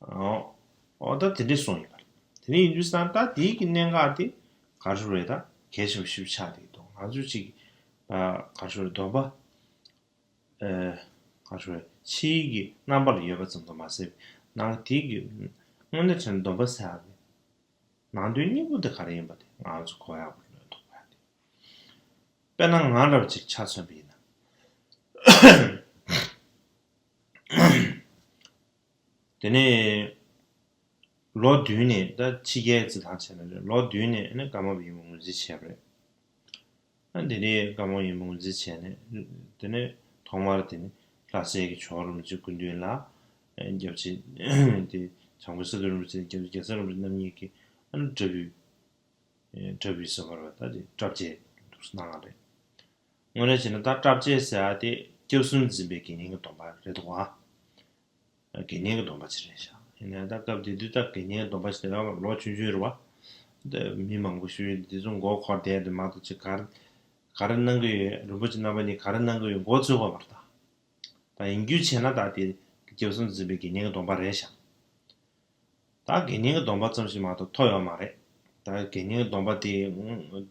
ཨོ། ཨོ་ད་དེ་འདྲས་གསུངས་ཡོད་པ་རེད། དེ་འདྲས་ཡིན་དུས་ཙང་ད་དེའི་གི་གནད་འགག་དེ་ག་རེ་རེད། ད་གལ་ཆེན་པོ་ཞིག་ཆགས་བསྡད་འདུག། ང་ཚོ་ཅིག་ཨ་ག་རེ་ཞུ་རེད། སྡོམ་པ་ཨ་ག་རེ་ཞུ་རེད། ཕྱིའི་གི་རྣམ་པ་ལ་ཡོད་པ་ཙམ་དུ་མ་ཟད་པའི་ནང་དེ་གི་དངོས་གནས་དྲན་སྡོམ་པ་ཟེར་ཡག་གི་ནང་དོན་སྙིང་པོ་དེ་ག་རེ་ཡིན་པ་དེ་ང་ཚོ་གོ་ཡག་པོ་ལོས་འདུག་པ་དེ། དཔེར་ན་ང་འདྲ་བ་ཅིག་ཆ་མཚོན་པ་ཡིན་ན། དེ་ནས་ལོ་བདུན་ནས་ད་ཕྱི་རྒྱལ་རྩིས་ཐང་བྱས་ན་རེད། ལོ་བདུན་ནས་ཨ་ནི་ཀརྨ་པ་ཡིན་པ་ངོས་འཛིན་བྱས་པ་རེད། ཨ་དེ་ནས་ཀརྨ་པ་ཡིན་པ་ངོས་འཛིན་བྱས་ནས། དེ་ནས་ཐོག་མར་དེ་ནས་ལྷ་སའི་གི་ཇོ་བོ་རིན་པོ་ཆེ་སྐུ་མདུན་ལ་སྐྱབས་རྗེ་དེ་བྱམས་མགོན་བསོད་ནམས་རིན་པོ་ཆེ། སྐྱབས་རྗེ་རྒྱལ་ཚབ་རིན་པོ་ཆེ་རྣམ་གཉིས་ཀྱིས་ཨ་ནི་བཀྲ་ཤིས་ཨེ་བཀྲ་ཤིས་ཟེར་བ་རེད་པ། ད་དེ་བཀྲ་བརྒྱད་འདུག་སེ་གནང་བ་རེད། དངོས་གནས་བྱས་ན་ད་བཀྲ་བརྒྱད་ཟེར་ཡག་དེ་སྐྱབས་གསུམ་འཛིན་པའི་དགེ་བསྙེན་གྱི་སྡོམ་པ་རེད་འདུག་ག། དགེ་བསྙེན་གྱི་སྡོམ་པ་ཅིག་རེད་ཤག། ཡིན་ནའི་ད་སྐབས་དེ་དུས་ད་དགེ་བསྙེན་གྱི་སྡོམ་པ་ཞིག་དེ་ག་ལོ་ཆུང་ཆུང་རེད་པ། ད་མི་མང་པོ་ཞིག་འདི་ཚོ་མགོ་འཁོར་བསྡད་དེ་མ་གཏོགས་ཅིག་ག་རེ་ག་རེ་གནང་གི་ཡོད། རིན་པོ་ཆེ་རྣམ་པ་གཉིས་ག་རེ་གནང་གི་ཡོད་མགོ་ཚོད་ཀྱི་ཡོད་མ་རེད་ད། ད་ཡིན་རྒྱུ་བྱས་ན་ད་དེ་སྐྱབས་གསུམ་འཛིན་པའི་དགེ་བསྙེན་གྱི་སྡོམ་པ་རེད་ཤག། ད་དགེ་བསྙེན་གྱི་སྡོམ་པ་ཙམ་ཞིག་མ་གཏོགས་ཐོབ་ཡོད་མ་རེད། ད་དགེ་བསྙེན་གྱི་སྡོམ་པ་དེ་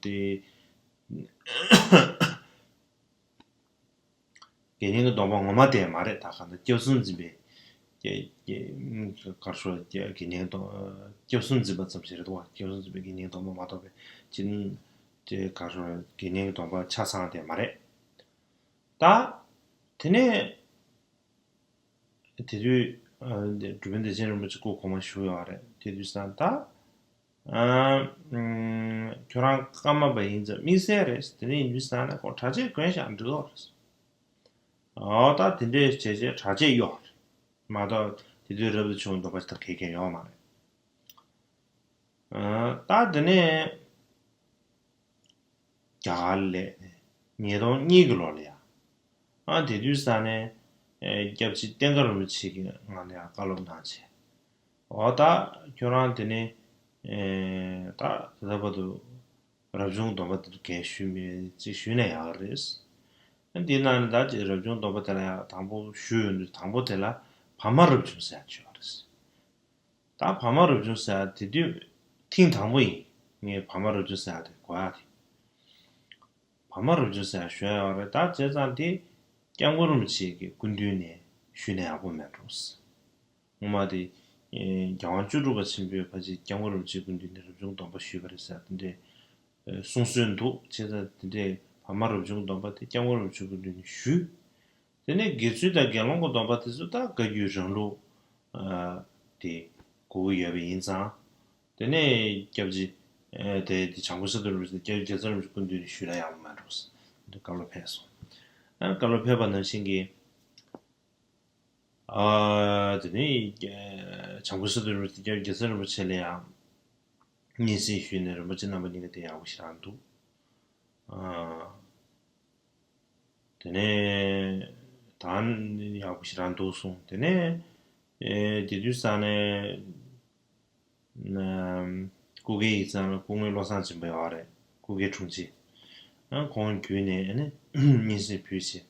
དེ་དགེ་བསྙེན་གྱི་སྡོམ་པ་ངོ་མ་དེ་མ་རེད། ད་གང་ལྟར་སྐྱབས་གསུམ་འཛིན་པའི་དགེ་དགེ་ག་རེ་ཞུ་དགེ་བསྙེན་གྱི་སྡོམ་སྐྱབས་གསུམ་འཛིན་པ་ཙམ་ཞིག་རེད་འདུག་པ། སྐྱབས་གསུམ་འཛིན་པའི་དགེ་བསྙེན་གྱི་སྡོམ་པ་མ་གཏོགས་པའི་ཅི་དེ་ག་རེ་ཞུ་དགེ་བསྙེན་གྱི་སྡོམ་པ་ཆ་ཚང་དེ་མ་རེད། ད་དེ་ནས། དེ་དུས་ཨ་འགྲུལ་པ་བདེ་ཆེན་རིན་པོ་ཆེ་སྐུ་གོང་མ་བཞུགས་ཡོད་རེད། དེ་དུས་ཙང་ད་ཨ་ཨམ་ཁྱོད་རང་ཀརྨ་པ་ཡིན་ཙང་དམིགས་བསལ་རེད། དེ་འདྲ་ཡིན་དུས་ཙང་ནས་ཁོ་གྲྭ་ཆས་གོན་བཞག་འགྲིག་གི་རེད། འོ་ད་དེ་འདྲས་བྱས་བྱས་གྲྭ་ཆས་གཡོགས་རེད་མ་གཏོགས། དེ་དུས་རབ་ཏུ་བྱུང་བའི་སྡོམ་པ་ཞིག་ད་གང་ཡང་ཡོད་མ་རེད། ཨ་ད་དེ་ནས་རྒྱ་གར་སླེབས་ནས་ཉིས་སྟོང་གཉིས་ཀྱི་ལོ་ལ་ཡ། ཨ་དེ་དུས་ཙང་ནས་ཨེ་སྐྱབས་རྗེ་བསྟན་དགའ་རིན་པོ་ཆེ་གིས་ང་ལ་ཡ་བཀའ་སློབ་གནང་བྱས། འོ་ད་ཁྱོད་རང་དེ་ནས་ཨེ་ད་ད་ལྟ་བར་དུ་རབ་བྱུང་སྡོམ་པ་དེ་ཚོ་གས་ཞུས་མེད་ཅིག་ཞུས་ན་ཡག་གི་རེད། ཨ་དེ་ནང་ནས་ད་ཅིག་རབ་བྱུང་སྡོམ་པ་དེ་ལ་ཡ་དང་པོ་ཞུས་ཡོང་དུས་དང་པོ་དེ་ལ་བར་མ་རབ་བྱུང་ཟེར་ཡ་ཅིག་ཡོད་རེད། ད་བར་མ་རབ་བྱུང་ཟེར་ཡ་དེ་དུས་ཐེངས་དང་པོ་ཡིན། ངས་བར་མ་རབ་བྱུང་ཟེར་ཡ་དེ་གོ་ཡ་དེ། བར་མ་རབ་བྱུང་ཟེར་ཡ་ཞུ་ཡ་ཡོད་རེད། ད་བྱས་ཙང་དེ་སྐྱབས་མགོན་རིན་པོ་ཆེ་གི་སྐུ་མདུན་ནས་ཞུས་ན་ཡག་པོ་མེད་འགྲོ། ངོ་མ་དེ་ཨེ་རྒྱལ་དབང་བཅུ་དྲུག་པ་ཆེན་པོས་ཕལ་ཆེར་སྐྱབས་མགོན་རིན་པོ་ཆེའི་སྐུ་མདུན་ནས་རབ་བྱུང་སྡོམ་པ་ཞུས་པ་རེད་ཟེར་དེ་འདྲའི་ཨེ་གསུང་སྲོལ་འདུག། བྱས་ཙང་དེ་འདྲའི་བར་མ་རབ་བྱུང་སྡོམ་པ་དེ་སྐྱབས་མགོན་རིན་པོ་ཆེའི་སྐུ་མདུན་ནས་ཞུས། དེ་ནས་དགེ་ཚུལ་དང་དགེ་སློང་གི་སྡོམ་པ་དེ་ཚོ་ད་བཀའ་བརྒྱུད་རང་ལུགས་ཨ་དེ་དགོས་ཀྱི་ཡོད་པ་ཡིན་ཙང་། དེ་ནས་སྐྱབས་རྗེ་ཨ་དེ་དེ་བྱམས་མགོན་བསོད་ནམས་རིན་པོ་ཆེ་དང་སྐྱབས་རྗེ་རྒྱལ་ཚབ་རིན་པོ་ཆེ་སྐུ་མདུན་ནས་ཞུས་ན་ཡག་པོ་མ་འགྲོ་ཟེར་དེ་བཀའ་སློབ་ཕེབས་སོང་། ཨ་བཀའ་སློབ་ཕེབས་པ་ནང་བཞིན་གྱི། ཨ་དེ་ནས་བྱམས་མགོན་བསོད་ནམས་རིན་པོ་ཆེ་སྐྱབས་རྗེ་རྒྱལ་ཚབ་རིན་པོ་ཆེ་ལ་ཡང་སྙན་སེང་ཞུས་ནས་རིན་པོ་ཆེ་རྣམ་པ་གཉིས་ཀ་དེ་ཡག་པོ་ཞེ་དྲག་འདུག། ཨ་དེ་ནས་ད་ཡག་པོ་ཞེ་དྲག་འདུག་གསུངས། དེ་ནས་ཨེ་དེ་དུས་ཙང་ནས་ཨམ་སྐུ་སྒེར་ཡིག་ཚང་ལ་སྐུ་ངོ་བློ་བཟང་སྦྱིན་པ་ཡོད་རེད། སྐུ་སྒེར་དྲུང་ཆེ། ཨ་ཁོང་བརྒྱུད་ནས་ཨ་ནི་སྙན་སེང་ཕུལ་བྱས།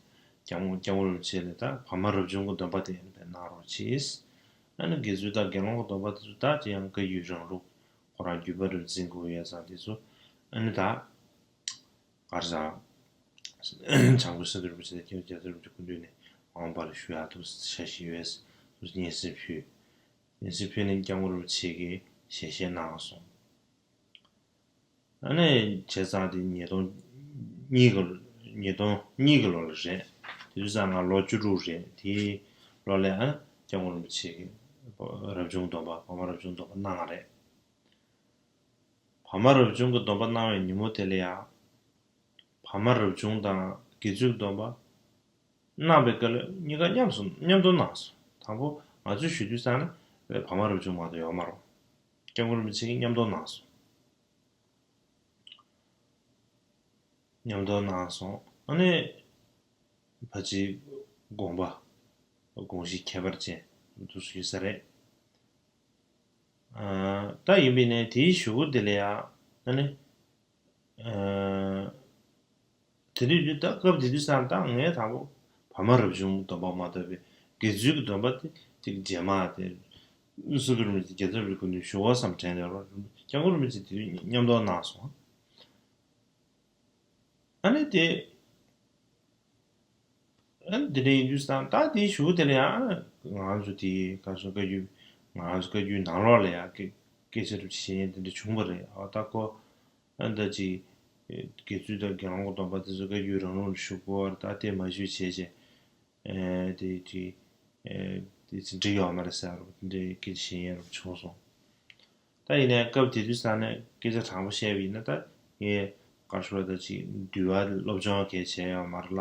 སྐྱབས་མགོན་སྐྱབས་མགོན་རིན་པོ་ཆེ་ལ་ད་བར་མ་རབ་བྱུང་གི་སྡོམ་པ་དེ་ཨ་ནི་གནང་རོགས་གྱིས། ཨ་ནི་དགེ་ཚུལ་དང་དགེ་སློང་གི་སྡོམ་པ་དེ་ཚོ་ད་དེ་ཡང་བཀའ་བརྒྱུད་རང་ལུགས་ཁོ་རང་བརྒྱུད་པ་རུ་འཛིན་དགོས་ཡོད་ཙང་དེ་ཚོ་ཨ་ནི་ད་ག་རེ་ཟེར། བྱམས་མགོན་བསོད་ནམས་རིན་པོ་ཆེ་དང་སྐྱབས་རྗེ་རྒྱལ་ཚབ་རིན་པོ་ཆེ་སྐུ་མདུན་ནས་མ་འོངས་པ་ལ་ཞུ་ཡག་འདུག་ཟེར་བྱས་ཡོད། སྙན་སེང་ཕུལ། སྙན་སེང་ཕུལ་ནས་སྐྱབས་མགོན་རིན་པོ་ཆེ་གིས་ཞལ་བཞེས་གནང་སོང་། ཨ་ནི་བྱས་ཙང་དེ་ཉིས་སྟོང་གཉིས་ཀྱི་ཉིས་སྟོང་གཉིས་ཀྱི་ལོ་ལ་རེད། དེ་དུས་ཙང་ང་ལོ་བཅུ་དྲུག་རེད། དེའི་ལོ་ལ་ཨ་ནི་སྐྱབས་མགོན་རིན་པོ་ཆེ་གིས་རབ་བྱུང་སྡོམ་པ་བར་མ་རབ་བྱུང་སྡོམ་པ་གནང་བ་རེད། བར་མ་རབ་བྱུང་གི་སྡོམ་པ་གནང་བའི་ཉིན་མོ་དེ་ལ་ཡང་། བར་མ་རབ་བྱུང་དང་དགེ་ཚུལ་གྱི་སྡོམ་པ་གནང་བའི་སྐབས་ལ་གཉིས་ཀ་མཉམ་སོང་། མཉམ་དུ་གནང་སོང་། དང་པོ་ང་ཚོས་ཞུ་དུས་ཙང་ནས་བར་མ་རབ་བྱུང་མ་གཏོགས་ཡོད་མ་རེད། སྐྱབས་མགོན་རིན་པོ་ཆེ་གིས་མཉམ་དུ་གནང་སོང་། མཉམ་དུ་གནང་སོང་། ཨ་ནི་ཕལ་ཆེར་དགོངས་པ་དགོངས་གཞི་ཁྱད་པར་ཅན་དུ་ཞུས་ས་རེད། ཨ་ད་ཡིན་པས་ན་དེའི་གཞུག་གུ་དེ་ལ་ཡང་ཨ་ནི། ཨ་དེ་དུས་ད་སྐབས་དེ་དུས་ཙང་ད་ངས་དང་པོ་བར་མ་རབ་བྱུང་སྡོམ་པ་མ་གཏོགས་པའི་དགེ་ཚུལ་གྱི་སྡོམ་པ་དེ་ཅིག་རྗེས་མ་དེ་བསོད་ནམས་རིན་པོ་ཆེ་རྒྱལ་ཚབ་རིན་པོ་ཆེ་སྐུ་མདུན་ཞུ་དགོས་བསམ་དྲན་ནས་རོ། སྐྱབས་མགོན་རིན་པོ་ཆེ་དེ་དུས་མཉམ་དུ་གནང་སོང་། ཨ་ནི་དེ། ཨ་ནི་དེ་འདྲ་ཡིན་དུས་ཙང་ད་དེའི་གཞུག་དེ་ལ་ཡང་ང་ཚོ་དེའི་ག་སོ་བཀའ་བརྒྱུད། ང་ཚོ་བཀའ་བརྒྱུད་ནང་ལོགས་ལ་ཡང་སྐད་སྐད་ཆ་རུ་བྱེད་ཡས་དེ་འདྲ་བྱུང་བ་རེད། ཨ་ད་ཁོ་ཨ་ད་ཅི་དགེ་ཚུལ་དང་དགེ་སློང་གི་སྡོམ་པ་དེ་ཚོ་བཀའ་བརྒྱུད་རང་ལུགས་ལ་ཞུགས་པ་ད་དེ་མ་ཞུས་བྱས་བྱས། ཨེ་དེ་ཅི་ཨེ་དེ་ཅི་འགྲིག་ཡོད་མ་རེད་ཟེར་རུ་དེ་འདྲའི་སྐད་ཆ་བཤད་ཡས་རུ་བྱུང་སོང་། ད་ཡིན་ནའི་སྐབས་དེ་དུས་ཙང་ནས་སྐད་ཆ་དྲང་པོ་བཤད་པ་ཡིན་ན་ད་ངས་ག་རེ་ཞུ་དགོས་རེད། ད་ཅིག་འདུལ་བ་སློབ་སྦྱོང་གས་བྱས་ཡོད་མ་རེད་ལ།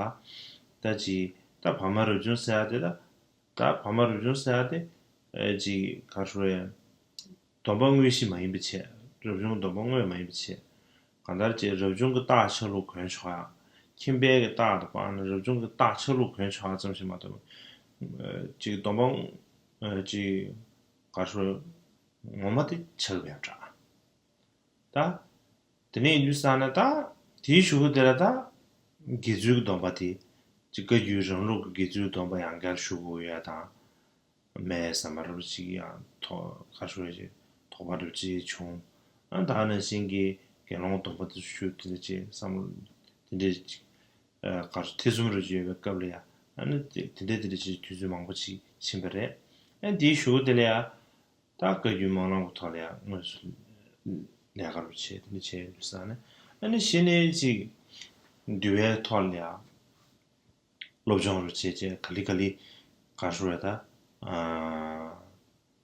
ད་ཅིག་ད་བར་མ་རབ་བྱུང་ཟེར་ཡ་དེ་ད་ད་བར་མ་རབ་བྱུང་ཟེར་ཡ་དེ་ཨེ་ཅིག་ག་རེ་ཞུ་དགོས་རེད། སྡོམ་པ་དངོས་གཞི་མ་ཡིན་པའི་ཕྱིར། རབ་བྱུང་གི་སྡོམ་པ་དངོས་མ་ཡིན་པའི་ཕྱིར། གང་ལྟར་ཅིག་རབ་བྱུང་གི་རྟགས་ཆ་ལུགས་གོན་ཆོག་ཡ། ཁྱིམ་པའི་གི་རྟགས་དང་སྤངས་ནས་རབ་བྱུང་གི་རྟགས་ཆ་ལུགས་གོན་ཆོག་ཡ་ཙམ་ཞིག་མ་གཏོགས། ཨེ་ཅིག་སྡོམ་པ་ཨེ་ཅིག་ག་རེ་ཞུ་དགོས་རེད། ངོ་མ་དེ་ཆགས་པའི་འདྲ། ད། དེ་ནས་ཡིན་དུས་ཙང་ནས་ད། དེའི་གཞུག་གུ་དེ་ལ་ད། དགེ་ཚུལ་གྱི་སྡོམ་པ་དེ། ཅིག་བཀའ་བརྒྱུད་རང་ལུགས་ཀྱི་དགེ་ཚུལ་གྱི་སྡོམ་པ་ཡང་བསྐྱར་ཞུ་དགོས་ཡ་དང་། སྨྲས་ཟ་མ་རབ་ཅིག་ཡང་ཐོག་ཁ་ཤོར་ཅིག་དོགས་པ་རབ་ཅིག་བྱུང་། ཨ་ད་ནང་བཞིན་གྱི་དགེ་སློང་སྡོམ་པ་དེ་ཞུ་དེ་འདྲ་ཅིག་བསམ་བློ་དེ་འདྲ་ཅིག་ཨ་ག་ཐེ་ཚོམ་རབ་ཅིག་ཡོད་པའི་སྐབས་ལ་ཡ། ཨ་ནི་དེ་དེ་འདྲ་དེ་འདྲ་ཅིག་དུས་ཚོད་མང་པོ་ཅིག་ཕྱིན་པ་རེད། ཨ་དེའི་གཞུག་གུ་དེ་ལ་ཡ། ད་བཀའ་བརྒྱུད་སྨོན་ལམ་གྱི་ཐོག་ལ་ཡང་དངོས་སུ་ལས་ཀ་རུ་བྱས་དེ་འདྲ་བྱས་ཡོད་ས་ནས། ཨ་ནི་གཞི་ནས་ཅིག་འདུལ་བའི་ཐོག་ལ་ཡང་སློབ་སྦྱོང་རུ་བྱས་བྱས་ག་ལེ་ག་ལེ་ག་རུ་རེད་ད། ཨ་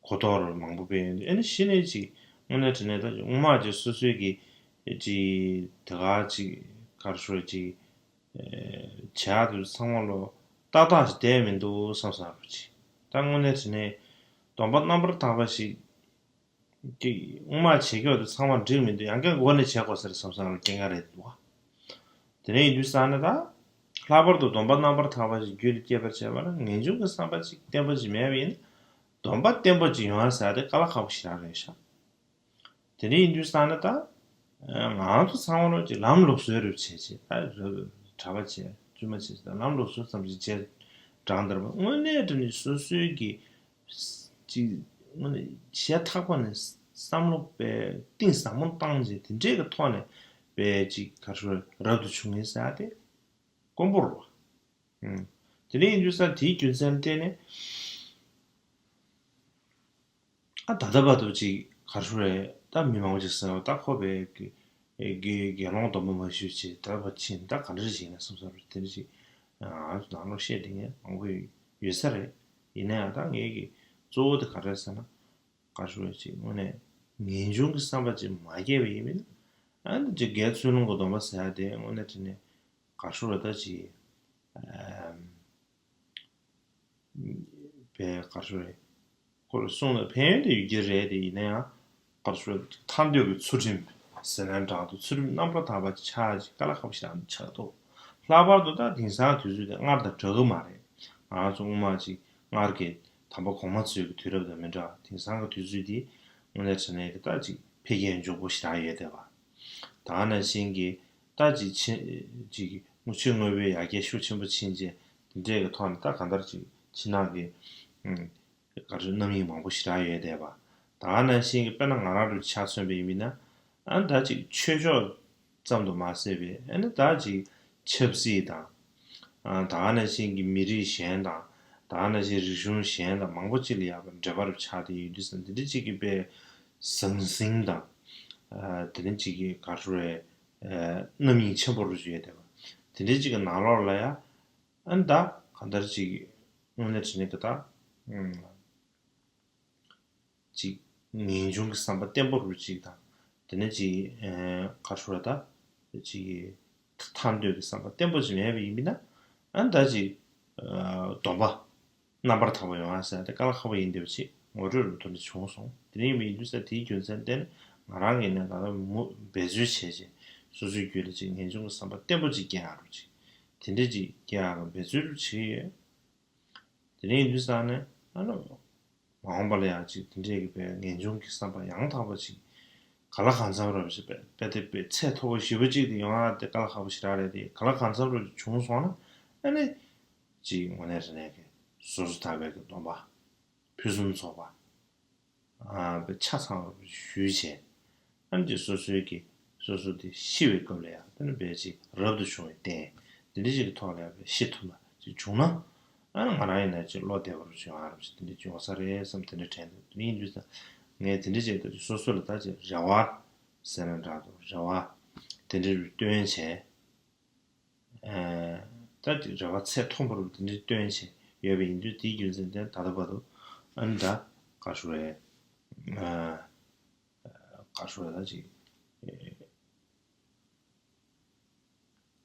གོ་རྟོགས་རུ་མང་པོ་སྤེལ་ཡོད། ཨ་ནི་གཞི་ནས་ཅིག་དངོས་གནས་དྲང་གནས་ད་སྔོན་མ་ཅིག་སོ་སོའི་གི་ཅིག་དེ་ག་ཅིག་ག་རུ་རེད་ཅིག་བྱ་དེ་ཚང་མ་ལོ་ཏག་ཏག་ཞིག་བསྡད་མི་འདུག་བསམ་བསམ་རུ་ཅིག་ད་དངོས་གནས་དྲང་གནས་སྡོམ་པ་རྣམ་པར་དག་པ་ཞིག་ཅིག་སྔོན་མ་བྱེད་ཀྱོག་དེ་ཚང་མ་འགྲིག་མི་འདུག་ཡང་བསྐྱར་འགོ་ནས་བྱེད་དགོས་ཟེར་བསམ་བསམ་རུ་སྐྱེ་ངར་རེད་འདུག་དེ་ནས་ཡིན་དུས་ཙང་ནས་ད། ལྷག་པར་དུ་སྡོམ་པ་རྣམ་པར་དག་པ་ཞིག་རྒྱུད་ལ་སྐྱེས་པར་བྱེད་པ་ན་ངེས་འབྱུང་གི་བསམ་པ་ཅིག་བརྟན་པོ་ཅིག་མེད་པ་ཡིན་ན། སྡོམ་པ་བརྟན་པོ་ཅིག་ཡོང་ཡ་ཟེར་ཡ་དེ་དཀའ་ལས་ཁག་པོ་ཞེ་དྲག་རེད་ཤག་དེ་འདྲ་ཡིན་དུས་ཙང་ནས་ད། ང་ཚོ་ཚང་མ་ལོ་ཅིག་ལམ་ལུགས་སྲོལ་རུ་བྱས་བྱས་ད་ར་གྲྭ་པ་བྱས་བཙུན་མ་བྱས་ད་ལམ་ལུགས་སྲོལ་ཙམ་ཞིག་བྱས། གྲངས་འདིར་དངོས་གནས་དྲང་གནས་སོ་སོའི་གི་ཅིག་དངོས་གནས་ཞེ་ཐག་པ་ནས་བསམ་བློ་དཔེ་གཏིང་ཟབ་མོ་བཏང་བྱས་དེ་འདྲའི་གི་ཐོག་ནས་དཔེ་ཅིག་ག་རེ་རབ་ཏུ་བྱུང་ངེས་ཟེར་ཡ་དེ་དཀོན་པོ་རེད་བ། དེ་འདྲ་ཡིན་དུས་ཙང་དེའི་རྒྱུ་མཚན་བརྟེན་ནས། ཨ་ད་ལྟ་བར་དུ་ཅིག་ག་རེ་རེད་ད་མི་མང་པོ་ཅིག་ཟེར་བ་ད་ཁོ་པའི་གི་གི་དགེ་སློང་སྡོམ་པ་མ་ཞུས་ཅིག་ད་བ་ཕྱིན་ད་ག་འདྲ་ཞིག་ཡིན་ན་བསམ་ས་རེད། དེ་འདྲ་ཞིག་ང་ཚོ་ནང་ལོགས་བཤད་དེ་ངས་མང་པོ་ཡོད་ས་རེད། ཡིན་ན་ཡང་ད་ངས་གི་གཙོ་བོ་དེ་ག་རེ་ཟེར་ན་ག་རེ་རེད་ཅིག་དངོས་གནས་ངེས་འབྱུང་གི་བསམ་པ་ཅིག་མ་སྐྱེས་པ་ཡིན་མིན་ན་ཨ་ནི་ཅིག་དགེ་ཚུལ་སློང་གི་སྡོམ་པ་ཟེར་ཡ་དེ་དངོས་གནས་དྲང་གནས་ག་རེ་རེད་ད་ཅིག་ཨམ། པའི་ག་རེ་རེད། ཁོ་ལ་གསུངས་ན་ཕན་ཡོན་དེ་ཡོད་ཀྱི་རེད་དེ་ཡིན་ན་ཡང་ག་རེ་རེད་ཐར་འདོད་ཀྱི་ཚུལ་ཁྲིམས་ཟེར་ན་འདྲ་འདུག་ཚུལ་ཁྲིམས་རྣམ་པར་དག་པ་ཆགས་ཀྱི་དཀའ་ལས་ཁག་པོ་ཞིག་ཆགས་འདུག་ལྷག་པར་དུ་ད་དེང་སང་དུས་ཚོད་དེ་སྔར་དང་འདྲ་གི་མ་རེད། ང་ཚོ་སྔོན་མ་ཅིག་སྔར་གྱི་དམ་པ་གོང་མ་ཚོའི་གི་དུས་རབས་དང་མི་འདྲ་དེང་སང་གི་དུས་ཚོད་དེ་དངོས་གནས་དྲང་གནས་ཀྱི་ད་ཅིག་འཕེལ་རྒྱས་མགྱོགས་པོ་ཞེ་དྲག་ཡོད་བསྡད་པ། ད་ནང་བཞིན་གྱི་ད་ཅིག་ཕྱི་ཅིག་དངུལ་ཆུ་དངོས་པོའི་ཡར་རྒྱས་ཤུགས་ཆེན་པོ་ཕྱིན་རྗེས་དེ་འདྲས་ཀྱི་ཐོག་ནས་ད་གང་ལྟར་ཅིག་ཕྱི་ནང་གི་ཨུམ་ག་རེ་རྣམ་གཡེང་མང་པོ་ཞེ་དྲག་ཡོད་བསྡད་པ། ད་ནང་བཞིན་གྱི་དཔེར་ན་ང་རང་ཚོའི་ཆ་མཚོན་པ་ཡིན་ན་ཨ་ནི་ད་ཅིག་ཆོས་ཕྱོགས་ཙམ་དུ་མ་ཟད་པའི་ཨ་ནི་ད་ཅིག་ཆབ་སྲིད་དང་ཨ་ད་ནང་བཞིན་གྱི་མི་རིགས་གཞན་དང་ད་ནང་བཞིན་རིག་གཞུང་གཞན་དང་མང་པོ་ཅིག་ལ་ཡང་འབྲེལ་བ་རུ་ཆགས་བསྡད་ཡོད་དུས་ཙང་དེ་འདྲ་ཅིག་གི་དཔེ་ཟང་ཟིང་དང་ཨ་དེ་འདྲ་ཅིག་གི་ག་རེ་རེད། ཨ་རྣམ་གཡེང་ཆེན་པོ་རུ་ཡོད་བསྡད་པ། དེ་འདྲའི་ཅིག་གི་ནང་ལོགས་ལ་ཡ། ཨ་ནི་ད་གང་ལྟར་ཅིག་དངོས་གནས་དྲང་གནས་ཀྱི་ད། ཨུམ། ཅིག་ངེས་འབྱུང་གི་བསམ་པ་བརྟན་པོ་རུ་ཅིག་དང་། དེ་ནས་ཅིག་ཨ་ག་རེ་ཞུ་དགོས་རེད་ད། ཅིག་ཐར་འདོད་ཀྱི་བསམ་པ་བརྟན་པོ་ཅིག་མེད་པ་ཡིན་མིན་ན། ཨ་ནི་ད་ཅིག་ཨ་སྡོམ་པ། རྣམ་པར་དག་པ་ཡོང་བ་ཟེར་ཏེ་དཀའ་ལས་ཁག་པོ་ཡིན་བསྡད་པ་ཅིག་ངོ་སྤྲོད་རུ་དོན་འདི་བྱུང་སོང་། དེ་རིང་མི་ཡིན་དུས་ས་དེའི་རྒྱུ་མཚན་བརྟེན་ནས་ང་རང་གིས་ནས་ད་ལྟ་མུ་འབད་རྩོལ་བྱས་རྗེས་སོ་སོའི་རྒྱུད་ལ་ཅིག་ངེས་འབྱུང་གི་བསམ་པ་བརྟན་པོ་ཅིག་སྐྱེ་ཡག་རུ་ཅིག་དེ་འདྲས་ཅིག་སྐྱེ་ཡག་གི་འབད་རྩོལ་རུ་བྱེད་ཀྱི་ཡོད། དེ་རིང་ཡིན་དུས་ས་ནས་ཨ་ནི་མ་འོངས་པ་ལ་ཡང་ཅིག་དེ་འདྲས་ཀྱི་པའི་ངེས་འབྱུང་གི་བསམ་པ་ཡང་དག་པ་ཅིག་ག་ལ་གང་འཚམ་རབ་ཅིག་པའི་དཔེ་དེ་པའི་ཚད་མཐོ་པོ་ཞེ་པོ་ཅིག་དེ་ཡོང་ཡག་དེ་དཀའ་ལས་ཁག་པོ་ཞེ་དྲག་རེད་དེ་ག་ལ་གང་འཚམ་རབ་ཅིག་བྱུང་སོང་ན་ཨ་ནི། ཅིག་དངོས་གནས་དྲང་གནས་ཀྱི་ཟུར་དུ་དག་པའི་གི་སྡོམ་པ། ཕུན་སུམ་ཚོགས་པ། ཨ་པའི་ཆ་ཚང་བ་ཞུས་བྱས། ཨ་ནི་ཅིག་སོ་སོའི་གི་ སོ་སོ་དེ་ཤི་བའི་སྐབས་ལ་ཡང་དེ་ནི་དཔེ་ཅིག་རབ་ཏུ་བྱུང་བའི་རྟེན་དེ་འདྲ་ཅིག་གི་ཐོག་ལ་ཡང་དཔེ་ཤི་ཐུབ་པ་ཅིག་བྱུང་ན། ཨ་ནི་ང་རང་ཡིན་ན་ཅིག་བློ་བདེ་བོ་ཅིག་ཡོང་ཡ་རབས་ཅིག་དེ་འདྲ་ཅིག་ཡོང་ས་རེད་བསམ་དེ་འདྲ་དྲན་འདུག་དེ་ཡིན་དུས་ད་ངས་དེ་འདྲ་ཅིག་ད་ཅིག་སོ་སོ་ལ་ད་ཅིག་རེ་བ་ཟེར་ན་འདྲ་འདུག་རེ་བ་དེ་འདྲ་རུ་བཏོན་བྱས། ཨ་ད་ཅིག་རེ་བ་ཚད་མཐོན་པོ་རུ་དེ་འདྲ་བཏོན་བྱས་ཡོད་པ་ཡིན་དུས་དེའི་རྒྱུ་མཚན་དེ་ད་ལྟ་བར་དུ་ཨ་ནི་ད་ག་ཞུ་རེད། ཨ་ག་ཞུ་རེད་ད་ཅིག་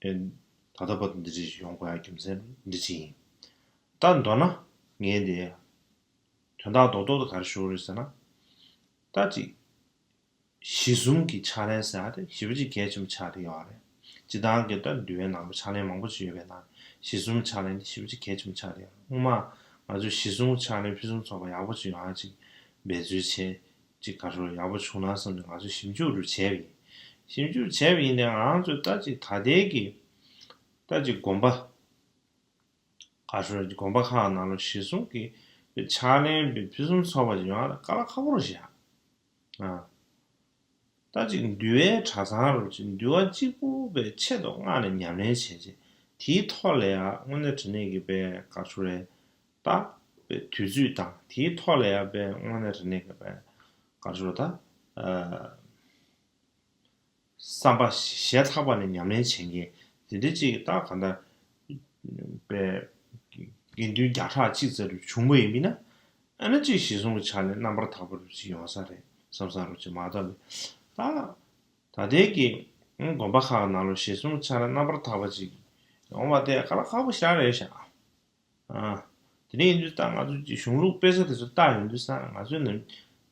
ཨེ་ད་ལྟ་བར་དུ་འདི་འདྲ་ཞིག་ཡོང་དགོས་ཡ་རྒྱུ་མཚན་འདི་ཅིག་ཡིན། ད་མདོར་ན་ངས་འདི་དོན་དག་རྡོག་རྡོག་ཏུ་ག་རེ་ཞུ་རེད་ཟེར་ན། ད་ཅིག་གཞི་གསུམ་གྱི་ཕྱག་ལེན་ཟེར་ཡ་དེ་ཞེ་པོ་ཅིག་གལ་ཆེན་པོ་ཆགས་བསྡད་ཡོད་རེད། སྤྱིར་བཏང་གི་ད་འདུལ་བའི་ནང་པ་ཕྱག་ལེན་མང་པོ་ཅིག་ཡོད་པའི་ནང་གཞི་གསུམ་ཕྱག་ལེན་དེ་ཞེ་པོ་ཅིག་གལ་ཆེན་པོ་ཆགས་བསྡད་ཡོད་རེད། སྔོན་མ་ང་ཚོས་གཞི་གསུམ་ཕྱག་ལེན་ཕུན་སུམ་ཚོགས་པ་ཡག་པོ་ཅིག་ཡོང་ཡ་ཅིག་འབད་རྩོལ་བྱས། ཅིག་ག་རེ་ཡག་པོ་བྱུང་ན་བསམ་ནས་ང་ཚོས་ཞིབ་འཇུག་རུ་བྱས་པ་ཡིན། ཞིབ་འཇུག་བྱས་པ་ཡིན་ནའི་ང་ཚོས་ད་ཅིག་ད་ལྟའི་གི་ད་ཅིག་དགོན་པ་ག་རེ་དགོན་པ་ཁག་ནང་ལ་གཞི་གསུམ་གྱི་ཕྱག་ལེན་པའི་ཕུན་སུམ་ཚོགས་པ་ཅིག་ཡོང་ཡ་ལ་དཀའ་ལས་ཁག་པོ་རུ་བཞག་ཨ། ད་ཅིག་འདུལ་བའི་གྲྭ་ཚང་རུ་ཅིག་འདུལ་བ་གཅིག་པུ་པའི་ཆེད་དུ་མངགས་ནས་ཉམས་ལེན་བྱས་རྗེས་དེའི་ཐོག་ལ་ཡང་དངོས་གནས་དྲང་གནས་ཀྱི་པའི་ག་རེ་རེད། ད་པའི་དུས་ཚོད་དང་དེའི་ཐོག་ལ་ཡང་པའི་དངོས་གནས་དྲང་གནས་ཀྱི་པའི་ག་རེ་རེད་ད། ཨ་བསམ་པ་ཞེ་ཐག་པ་ནས་ཉམས་ལེན་བྱེད་མཁན་དེ་འདྲ་ཅིག་ད་ག་འདྲ་པའི་དགེ་འདུན་བརྒྱ་ཕྲག་གཅིག་ཙམ་རུ་བྱུང་བ་ཡིན་མིན་ན། ཨ་ནི་ཅིག་གཞི་གསུམ་གྱི་ཕྱག་ལེན་རྣམ་པར་དག་པ་རུ་ཅིག་ཡོང་ས་རེད་བསམ་ས་རུ་ཅིག་མ་གཏོགས་ད། ད་ལྟའི་གི་དགོན་པ་ཁག་ནང་ལ་གཞི་གསུམ་གྱི་ཕྱག་ལེན་རྣམ་པར་དག་པ་ཅིག་ཡོང་བ་དེ་དཀའ་ལས་ཁག་པོ་ཞེ་དྲག་རེད་ཤག་ཨ། དེ་འདྲ་ཡིན་དུས་ད་ང་ཚོ་ཅིག་གཞུང་ལུགས་དཔེ་ཆ་དེ་ཚོ་བལྟ་ཡོང་དུས་ཙང་ང་ཚོའི་ནང་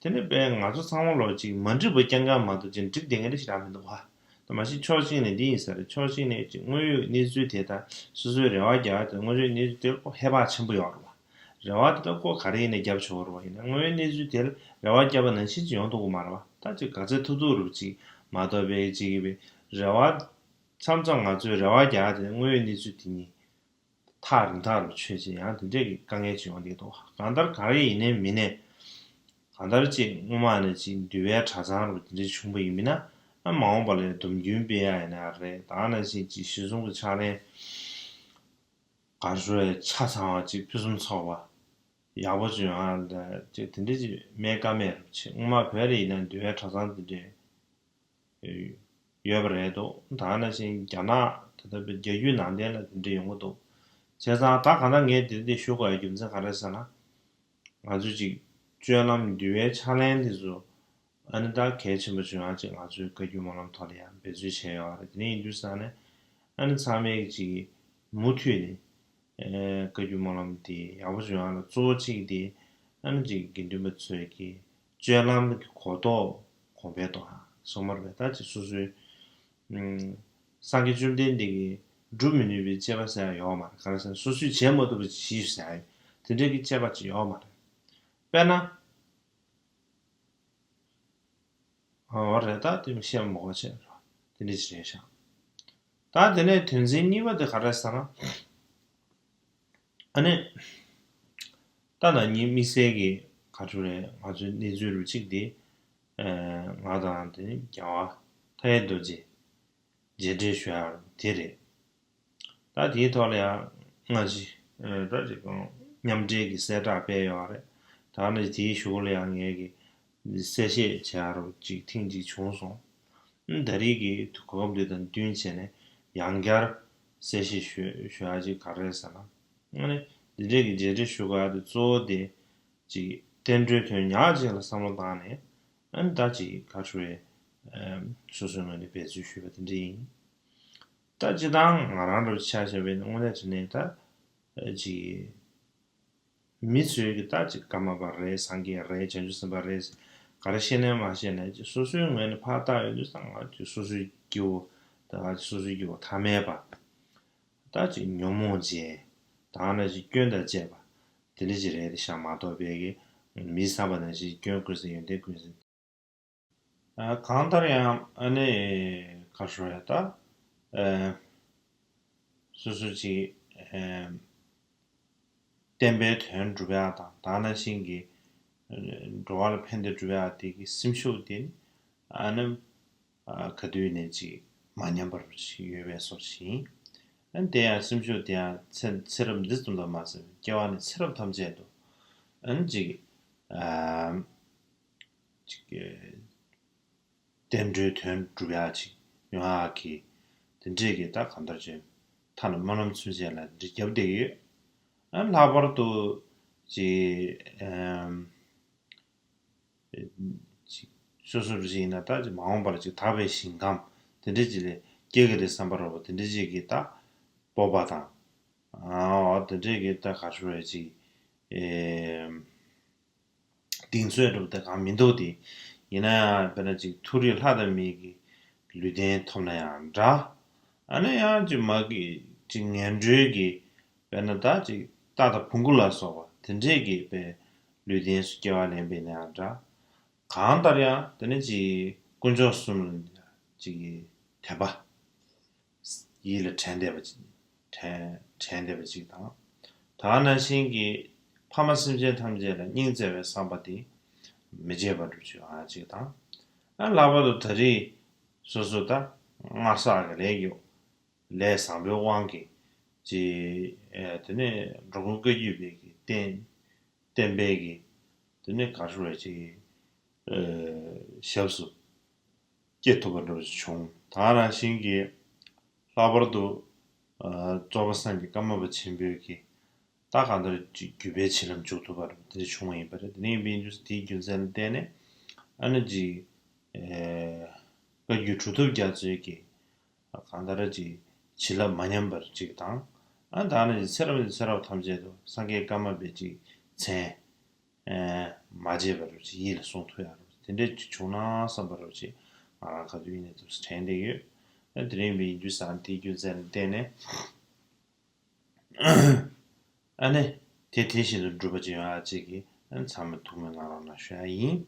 དེ་ནི་དཔེ་ང་ཚོ་ཚང་མ་ལོ་ཅིག་མ་འགྲིག་པ་རྐྱང་རྐྱང་མ་གཏོགས་ཅིག་འགྲིག་བསྡད་མཁན་དེ་ཞེ་དྲག་མི་འདུག་བ། ད་མ་གཞི་ཕྱོགས་གཅིག་ནས་འདི་ཡིན་ས་རེད། ཕྱོགས་གཅིག་ནས་ཅིག་དངོས་ཡོད་གནས་ཚུལ་དེ་དང་སོ་སོའི་རེ་བ་རྒྱག་ཡ་དེ་དངོས་ཡོད་གནས་ཚུལ་དེ་ཁོ་ཧེ་བག་ཆེན་པོ་ཡོད་རེད་བ། རེ་བ་དེ་ད་ཁོ་ག་རེ་ཡིན་ནའི་རྒྱབ་ཆོག་རེད་བ། ཡིན་ན་དངོས་ཡོད་གནས་ཚུལ་དེར་རེ་བ་བརྒྱབ་པ་ནང་བཞིན་ཅིག་ཡོང་ཐུབ་ཀྱི་མ་རེད་བ། ད་ཅིག་ག་ཚོད་ཐུབ་ཐུབ་རུ་ཅིག་མ་གཏོགས་པའི་ཅིག་གི་རེ་བ་མཚམས་མཚམས་ང་ཚོའི་རེ་བ་རྒྱག་ཡ་དེ་དངོས་ཡོད་གནས་ཚུལ་དེ་གཉིས། ཐག་རིང་ཐག་རུ་ཆོད་ཅིང་ཡང་དེ་འདྲས་ཀྱི་དཀའ་ངལ་ཅིག་ཡོང་བསྡད་འདུག་གང་ལྟར་ག་རེ་ཡིན་ནའི་མིན་ནའི། གང་ལྟར་ཅིག་སྔོན་མ་ནས་ཅིག་འདུལ་བའི་གྲྭ་ཚང་རུ་དེ་འདྲས་བྱུང་བ་ཡིན་མིན་ན། ཨ་མ་འོངས་པ་ལ་སྡོམ་རྒྱུན་སྤེལ་ཡ་ཡིན་ན་རེད། ད་ནང་བཞིན་ཅིག་གཞི་གསུམ་གྱི་ཕྱག་ལེན་ག་རེ་ཞུ་ཆ་ཚང་བ་ཅིག་ཕུན་སུམ་ཚོགས་པ་ཡག་པོ་ཅིག་ཡོང་ཡ་ལ་ཅིག་དེ་འདྲས་ཅིག་མེད་ཀ་མེད་རུ་ཅིག་སྔོན་མ་བོད་ལ་ཡིན་ན་འདུལ་བའི་གྲྭ་ཚང་དེ་འདྲས། ཡོད་པ་རེད་འདུག་ད་ནང་བཞིན་རྒྱ་ནག་ད་ལྟ་བའི་རྒྱ་བརྒྱུད་ནང་བསྟན་ལ་དེ་འདྲ་ཡོང་གི་འདུག་བྱས་ཙང་ད་གང་ལྟར་ངས་དེ་འདྲ་ཞུ་དགོས་ཡ་རྒྱུ་མཚན་ག་རེ་ཟེར་ན། ང་ཚོས་ཅིག་སྤྱོད་ལམ་འདུལ་བའི་ཕྱག་ལེན་དེ་ཚོ་ཨ་ནི་ད་གལ་ཆེན་པོ་བྱུང་ཡ་ཅིག་ང་ཚོའི་བཀའ་བརྒྱུད་སྨོན་ལམ་ཐོག་ལ་ཡང་འབད་རྩོལ་བྱས་ཡོད་རེད། དེ་འདྲ་ཡིན་དུས་ཙང་ནས་ཨ་ནི་ཚང་མས་ཅིག་མུ་མཐུད་ནས་ཨེ་བཀའ་བརྒྱུད་སྨོན་ལམ་དེ་ཡག་པོ་བྱུང་ཡ་ལ་གཙོ་བོ་གཅིག་དེ་ཨ་ནི་ཅིག་དགེ་འདུན་པ་ཚོས་ཀྱི་སྤྱོད་ལམ་གྱི་གོ་རྟོགས་གོང་འཕེལ་གཏོང་ཡ་སོང་མ་རེད་པས། ད་ཅིག་སོ་སོའི་ཨུམ་སངས་རྒྱས་བཅོམ་ལྡན་འདས་ཀྱིས་སྒྲུབ་མི་ནུས་པའི་སྤྱད་པ་ཟེར་ཡ་ཡོད་མ་རེད། ག་རེ་ཟེར་ན་སོ་སོས་བྱེད་མ་ཐུབ་པ་ཅིག་བྱས་ཟེར་ཡ་དེ་འདྲའི་གི་སྤྱད་པ་ཅིག་ཡོད་མ་རེད། དཔེར་ན། འོ་རེད། ད་དེ་མི་བཤད་མ་དགོས་ཆེ་རེད། དེ་འདྲ་ཅིག་རེད་ཤག་ད་དེ་ནས་དོན་ཚན་གཉིས་པ་དེ་ག་རེ་ཟེར་ན། ཨ་ནི། ད་ན་ནིང་དམིགས་བསལ་གྱི་ག་ཚོད་རེད། ང་ཚོའི་གནས་ཚུལ་རུ་གཅིག་དེ། ཨ་ང་དང་དེ་ནི་རྒྱལ་བ་མཐའ་ཡས་རྡོ་རྗེ་མཇལ་འཕྲད་ཞུ་ཡ་རུ་དེ་རེད། ད་དེའི་ཐོག་ལ་ཡང་སྔ་ཕྱི་ཨ་ད་ཅིག་གང་མཉམ་འབྲེལ་གྱི་གསལ་བསྒྲགས་སྤེལ་ཡོད་རེད། ད་ནི་དེའི་གཞུག་ལ་ཡང་ངས་ཀྱི་གསལ་བཤད་བྱ་རུ་ཅིག་ཐེངས་ཅིག་བྱུང་སོང་། ད་རེས་ཀྱི་གོ་སྐབས་འདི་དང་བསྟུན་བྱས་ནས་ཡང་བསྐྱར་གསལ་བཤད་ཞུ་ཞུ་ཡ་ཅིག་ག་རེ་རེད་ཟེར་ན། ཨ་ནི་འདི་འདྲས་ཀྱི་མཇལ་འཕྲད་ཞུ་དགོས་ཡ་དེ་གཙོ་བོ་དེ་ཅིག་བསྟན་འགྲོའི་དོན་ཉག་ཅིག་ལ་བསམ་བློ་བཏང་ནས་ཨ་ནི་ད་ཅིག་ག་རེ་ཞུ་རེད། ཨ་སོ་སོའི་ངོས་ནས་འབད་རྩོལ་ཞུས་པ་དེ་འདྲ་ཡིན། ད་སྤྱིར་བཏང་ང་རང་རུ་ཆ་བཞག་པ་ཡིན་ན་དངོས་གནས་དྲང་གནས་ད་ཅིག་མི་ཚོས་ཀྱི་ད་ཅིག་ཀརྨ་པ་རེད། སངས་རྒྱས་རེད། བྱང་ཆུབ་སེམས་དཔའ་རེད། ག་རེ་བཤད་ནའི་མ་བཤད་ནའི་ཅིག་སོ་སོའི་ངོས་ནས་ཕར་བལྟ་ཡོང་དུས་ཙང་ང་ཅིག་སོ་སོའི་སྐྱེ་བོ་ད་ང་ཅིག་སོ་སོའི་སྐྱེ་བོ་ཐ་མལ་པ་ད་ཅིག་ཉོན་མོངས་ཅན་ད་ནི་ཅིག་སྐྱོན་དང་བཅས་པ་དེ་འདྲ་ཅིག་རེད་དེ་ཤག་མ་གཏོགས་པའི་གི་མི་བསམ་པ་ནང་བཞིན་སྐྱོན་ཀུན་ཟད་ཡོན་ཏན་ཀུན་ཟད། ཨ་གང་ལྟར་ཡང་ཨ་ནི་ག་རེ་ཞུ་ཡ་ད། ཨ་སོ་སོ་ཅིག་ཨ་བསྟན་པའི་དོན་སྒྲུབ་ཡ་དང་ད་ནང་བཞིན་གྱི་ཨ་འགྲོ་བ་ལ་ཕན་བདེ་སྒྲུབ་ཡ་དེ་གི་སེམས་ཤུགས་དེ་ནི་ཨ་ནི་ ག་དུས་ནས་ཅིག་མ་ཉམས་པར་ཅིག་ཡོད་པའི་བཟོ་ཞིག་ཡིན། ཨ་ནི་དེ་ཡང་སེམས་ཤུགས་དེ་ཡང་ཚེ་ཚེ་རབས་འདི་ཙམ་དུ་མ་ཟད་སྐྱེ་བ་ནས་ཚེ་རབས་ཐམས་ཅད་དུ་ཨ་ནི་ཅིག་ཨ་ཅིག་བསྟན་འགྲོའི་དོན་སྒྲུབ་ཡག་ཅིག་ཡོང་ཡག་གི་དེ་འདྲས་ཀྱི་ད་གང་ལྟར་ཅིག་ཐ་ན་སྨོན་ལམ་ཚུན་ཆད་ལ་འདི་རྒྱབ་བསྡད་ཡོད། ཨ་ལྷག་པར་དུ་ཅིག་ཨམ་ཅིག་སོ་སོར་ཅིག་ཡིན་ན་ད་ཅིག་མ་འོངས་པར་ཅིག་དག་པའི་ཞིང་ཁམས་དེ་འདྲས་ཅིག་ལ་སྐྱེ་གི་རེད་བསམ་པ་རོ་པོ་དེ་འདྲས་ཅིག་གི་ད་སྤོབས་པ་དང་། ཨ་འོ་དེ་འདྲས་ཀྱི་ད་ག་ཤོར་བའི་ཅིག་ཨེ། གདེང་ཚོད་འགྲུབ་དེ་གང་མི་འདུག་དེ། ཡིན་ན་ཡང་དཔེར་ན་ཅིག་མཐོ་རིས་ལྷ་དང་མི་གི་ལུས་རྟེན་ཐོབ་ན་ཡང་འདྲ། ཨ་ནི་ཡང་ཅིག་མ་གི་ཅིག་ངན་འགྲོའི་གི་དཔེར་ན་ད་ཅིག་རྟ་དང་བོང་གུ་ལ་སོགས་པ་དེ་འདྲས་ཀྱི་དཔེ་ལུས་རྟེན་སུ་སྐྱེ་བ་ལེན་པས་ན་ཡང་འདྲ། གང་ལྟར་ཡང་དེ་ནི་ཅིག་དཀོན་མཆོག་གསུམ་ལ་ཅིག་གི་དད་པ། ཡིད་ལ་དྲན་བསྡད་པ་ཅིག་དྲན་དྲན་བསྡད་པ་ཅིག་དང་། ད་ག་ནང་བཞིན་གྱི་ཕ་མ་སེམས་ཅན་ཐམས་ཅད་ལ་སྙིང་བརྩེ་བའི་བསམ་པ་དེ་མི་བརྗེད་པ་འགྲུབ་ཅིག་ཨ་ཅིག་དང་། ཨ་ལྷག་པར་དུ་ད་རེས་སོ་སོ་ད་སྔར་བསགས་ཀྱི་ལས་ཀྱི་ལས་བཟང་པོའི་དབང་གིས་ཅིག་ཨེ་དེ་ནས་འགྲོ་མགོན་བཀའ་བརྒྱུད་པའི་གི་བསྟན་བསྟན་པའི་གི་དེ་ནས་ག་རེ་ཞུ་དགོས་རེད་ཅིག་ཨེ་ཞབས་སུ་སྐྱེ་ཐུབ་པ་འདྲ་བོ་ཞིག་བྱུང་། ད་ག་ནང་བཞིན་གྱི་ལྷག་པར་དུ་ཨ་རྫོགས་པ་སངས་རྒྱས་ཀརྨ་པ་ཆེན་པོའི་གི་ད་གང་ལྟར་ཅིག་བརྒྱུད་པའི་བྱིན་རླབས་འཇུག་ཐུབ་པ་འདྲ་བོ་དེ་འདྲ་བྱུང་བ་ཡིན་པ་རེད། དེ་ནས་ཡིན་པའི་དུས་སུ་དེའི་རྒྱུ་མཚན་ལ་བརྟེན་ནས་ཨ་ནི་ཅིག་ཨེ་བཀའ་བརྒྱུད་གྲུབ་ཐོབ་རྒྱ་མཚོའི་གི་གང་ལྟར་ཅིག་བྱིན་རླབས་མ་ཉམས་པར་ཅིག་དང་། ཨ་ད་ནི་ཚེ་རབས་ནས་ཚེ་རབས་ཐམས་ཅད་དུ་སངས་རྒྱས་ཀརྨ་པའི་ཅིག་མཚན་ཨེ་མ་བརྗེད་པ་རུ་ཅིག་ཡིད་ལ་སྲུང་ཐུབ་ཡག་རུ་དེ་འདྲས་ཅིག་བྱུང་ན་བསམ་པ་རུ་ཅིག་ང་རང་ག་དུས་ཡིན་ནའི་ཐུགས་སུ་དྲན་བསྡད་ཡོད། ཨ་དེ་རིང་བའི་ཡིན་དུས་སང་དེའི་རྒྱུ་མཚན་ལ་བརྟེན་ནས་ཨ་ནི་དེ་དེ་བཞིན་དུ་འགྲུབ་པ་ཅིག་ཡོང་ཡག་ཅིག་གི་ཨ་ནི་ཚང་མ་ཐུགས་སྨོན་གནང་རོགས་གནང་ཞུ་ཡག་ཡིན།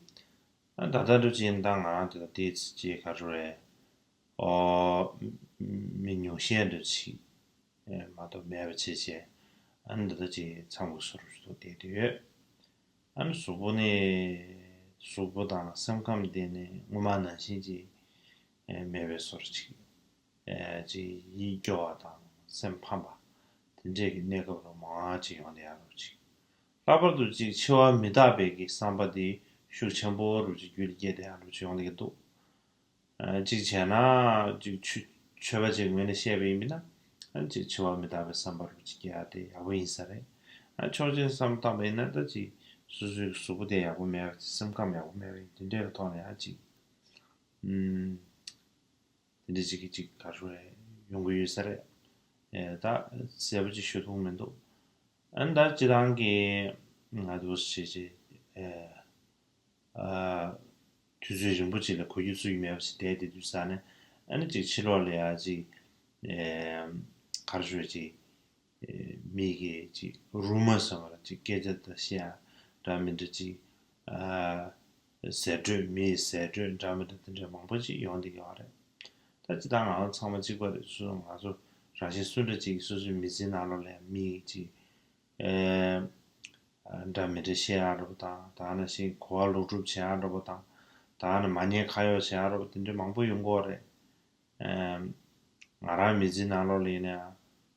ཨ་ད་ལྟ་འགྲུབ་ཅིག་ཡིན་ད་ང་རང་དེ་ལ་དེའི་ཚེ་ཅིག་ག་རུ་རེད། ཨོ། མི་ཉུང་ཤས་འདྲ་ཅིག་མ་གཏོགས་མེད་པ་བྱས་བྱས་ཨ་ནི་འདི་ལྟ་ཅིག་མཚམས་འགོ་སོར་ཞིག་ཏུ་བསྡད་དུས་ཡོད། ཨ་ནི་གཟུགས་པོ་ནི་གཟུགས་པོ་དང་སེམས་ཁམས་དེ་ནི་སྔོན་མ་ནང་བཞིན་ཅིག་མེད་པའི་བཟོ་འདྲ་ཅིག་ཅིག་ཡིད་སྐྱོ་བ་དང་སེམས་ཕམ་པ་དེ་འདྲས་ཀྱི་གནས་སྐབས་རུ་མང་ཅིག་ཡོང་བསྡད་ཡག་རུ་ཅིག་ལྷག་པར་དུ་ཅིག་འཆི་བ་མི་རྟག་པའི་གི་བསམ་པ་དེ་ཤུགས་ཆེན་པོ་རུ་ཅིག་རྒྱུད་ལ་སྐྱེས་བསྡད་ཡག་རུ་ཅིག་ཡོང་བསྡད་ཀྱི་འདུག་ཨ་གཅིག་བྱས་ན་གཅིག་ཆོས་ཆོས་པ་གཅིག་ངོས་ནས་བཤད་པ་ཡིན་པ་ན་ཨ་གཅིག་འཆི་བ་མི་རྟག་པའི་བསམ་པ་རུ་གཅིག་སྐྱེ་ཡག་དེ་ཡག་པོ་ཡིན་ས་རེད། ཨ་ཕྱོགས་གཅིག་བསམ་བཏང་པ་ཡིན་ན་ད་གཅིག་སོ་སོའི་གཟུགས་པོ་དེ་ཡག་པོ་མེད་པ་སེམས་ཁམས་ཡག་པོ་མེད་པ་ཡིན་དེ་འདྲའི་ཐོག་ནས་ཨ་གཅིག་ཨུམ་དེ་འདྲ་གཅིག་གིས་གཅིག་ག་རེ་ཡོང་གི་ཡོད་ས་རེད། ཨེ་ད་གསལ་པོ་གཅིག་ཞུ་ཐུབ་མི་འདུག་ཨ་ནི་ད་སྤྱི་བཏང་གི་ང་ཚོ་བྱས་རྗེས་ཨེ། ཨ་དུས་ཚོད་རིང་པོ་ཅིག་ལ་གོ་རྒྱུ་ཚོར་གྱི་མེད་པ་ཞིག་བསྡད་དེ་དུས་ས་ནས་ཨ་ནི་ཅིག་ཕྱི་ལོགས་ལ་ཡ་ཅིག་ཨེ་ག་རེ་ཞུ་ཅིག་ཨེ་མི་གི་ཅིག་རུ་མར་ཟེར་བ་ལ་ཅིག་སྐད་ཆ་དང་བཤད་ཡ་འདྲ་མི་འདྲ་ཅིག་ཨ་ཟེར་སྒྲོས་མིའི་ཟེར་སྒྲོས་འདྲ་མི་འདྲ་དེ་འདྲ་མང་པོ་ཅིག་ཡོང་བསྡད་ཀྱི་ཡོད་རེད། ད་ཅི་ད་ང་རང་ཚང་མ་གཅིག་པ་རེད། སོ་སོ་ང་ཚོ་རང་བཞིན་སུ་འདྲ་ཅིག་སོ་སོའི་མི་ཚེའི་ནང་ལོགས་ལ་ཡ་མི་ཅིག་ཨེ། འདྲ་མི་འདྲ་བཤད་ཡག་རོགས་དང་ད་ནང་བཞིན་གོ་བ་ལོག་སྒྲུབ་བྱེད་ཡག་རོགས་དང་ད་ནི་མ་ཉེས་ཁ་གཡོགས་བྱེད་ཡག་རོགས་དེ་འདྲ་མང་པོ་ཡོང་གི་ཡོད་རེད། ང་རང་མི་ཚེའི་ནང་ལོགས་ལ་ཡིན་ན་ཡང་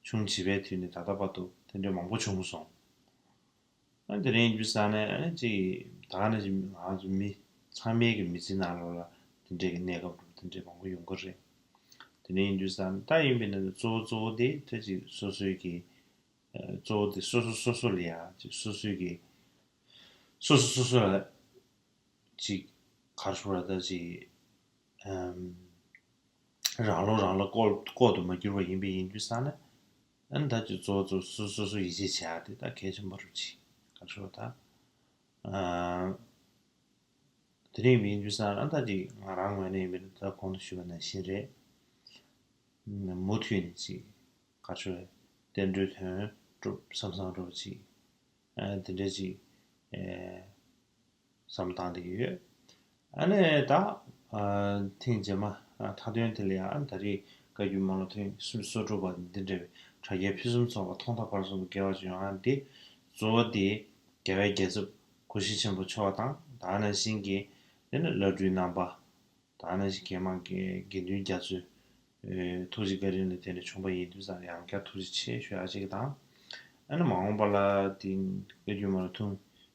ཆུང་བྱིས་པའི་དུས་ནས་ད་ལྟ་བར་དུ་དེ་འདྲ་མང་པོ་བྱུང་སོང་། ཨ་དེ་རིང་རྒྱུ་ས་ནས་ཨ་ནི་ཅིག་ད་ནི་ཅིག་ང་ཚོ་མི་ཚང་མའི་གི་མི་ཚེའི་ནང་ལོགས་ལ་དེ་འདྲའི་གི་གནས་སྐབས་རུ་དེ་འདྲའི་མང་པོ་ཡོང་གི་རེད། དེ་འདྲ་ཡིན་དུས་ས་ནས་ད་ཡིན་པའི་ནང་དུ་གཙོ་བོ་གཙོ་བོ་དེ་ད་ཅིག་སོ་སོའི་གི་གཙོ་བོ་དེ་སོ་སོ་སོ་སོ་ལ་ཡ་ཅིག་སོ་སོའི་གི་སོ་སོ་སོ་སོ་ལ་ཅིག་ག་རེ་ཞུ་དགོས་རེད་ད་ཅིག་ཨམ་རང་བློ་རང་ལ་ལྐོག་ལྐོག་ཏུ་མ་གྱུར་བ་ཡིན་པའི་ཡིན་དུས་ས་ནས་ཨ་ནི་ད་ཅིག་གཙོ་བོ་གཙོ་སོ་སོ་སོ་སོ་ཡིད་ཆེས་བྱེད་ཡ་དེ་ད་གལ་ཆེན་པོ་རེད་ཅིག་ག་རེ་ཞུ་དགོས་ད་ཨ། དེ་རིང་མིན་རྒྱུ་ས་ཨ་ད་ཅིག་ང་རང་ངོས་ནས་ཡིན་པ་ན་ད་གོང་དུ་ཞུས་པ་ནང་བཞིན་རེད། མུ་མཐུད་ནས་ཅིག་ག་ཚོད་བསྟན་འགྲོའི་དོན་སྒྲུབ་བསམ་བསམ་འགྲོ་བ་ཅིག་ཨ་དེ་འདྲ་ཅིག་ཨེ་བསམ་བཏང་བསྡད་ཀྱི་ཡོད། ཨ་ནས་ད་ཨ་ཐེངས་རྗེས་མ་ཨ་མཐའ་དོན་དེ་ལ་ཡང་ཨ་ད་རེས་བཀའ་བརྒྱུད་མ་ལོ་ཐེངས་སུམ་ཅུ་སོ་དྲུག་པ་འདི་འདྲ་བའི་དྲ་རྒྱའི་ཕུན་སུམ་ཚོགས་པ་ཐོག་མཐའ་བར་གསུམ་དུ་དགེ་བ་ཅིག་ཡོང་ཡ་འདི་གཙོ་བོ་དེ་རྒྱལ་བའི་རྒྱལ་ཚབ་སྐུ་ཞབས་ཆེན་པོ་མཆོག་དང་ད་ག་ནང་བཞིན་གྱི་དེ་ནི་བླ་སྤྲུལ་རྣམ་པ་ད་ ཨ་ནི་ཅིག་གེ་མང་གི་དགེ་འདུན་རྒྱ་མཚོའི་ཐུགས་རྗེ་བཀའ་དྲིན་ལ་བརྟེན་ནས་བྱུང་བ་ཡིན་དུས་ཙང་ཡང་བསྐྱར་ཐུགས་རྗེ་ཆེ་ཞུ་ཡག་ཅིག་དང་། ཨ་ནི་མ་འོངས་པ་ལ་དེ་བཀའ་བརྒྱུད་མ་ལ་ཐུང་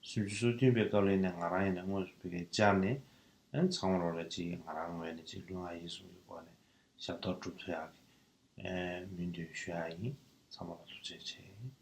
སུམ་ཅུ་སོ་བདུན་པའི་སྐབས་ལ་ཡིན་ན་ང་རང་ཡིན་ན་དངོས་སུ་བོད་སྐད་སྦྱར་ནས། ཨ་ནི་ཚང་མ་ལོ་ལ་ཅིག་ང་རང་ངོས་ནས་ཅིག་ལུས་ངག་ཡིད་གསུམ་གྱི་སྒོ་ནས་ཞབས་ཏོག་སྒྲུབ་ཐུབ་ཡག་གི་སྨོན་འདུན་ཞུ་ཡག་ཡིན། ཚང་མ་ལ་ཐུགས་རྗེ་ཆེ།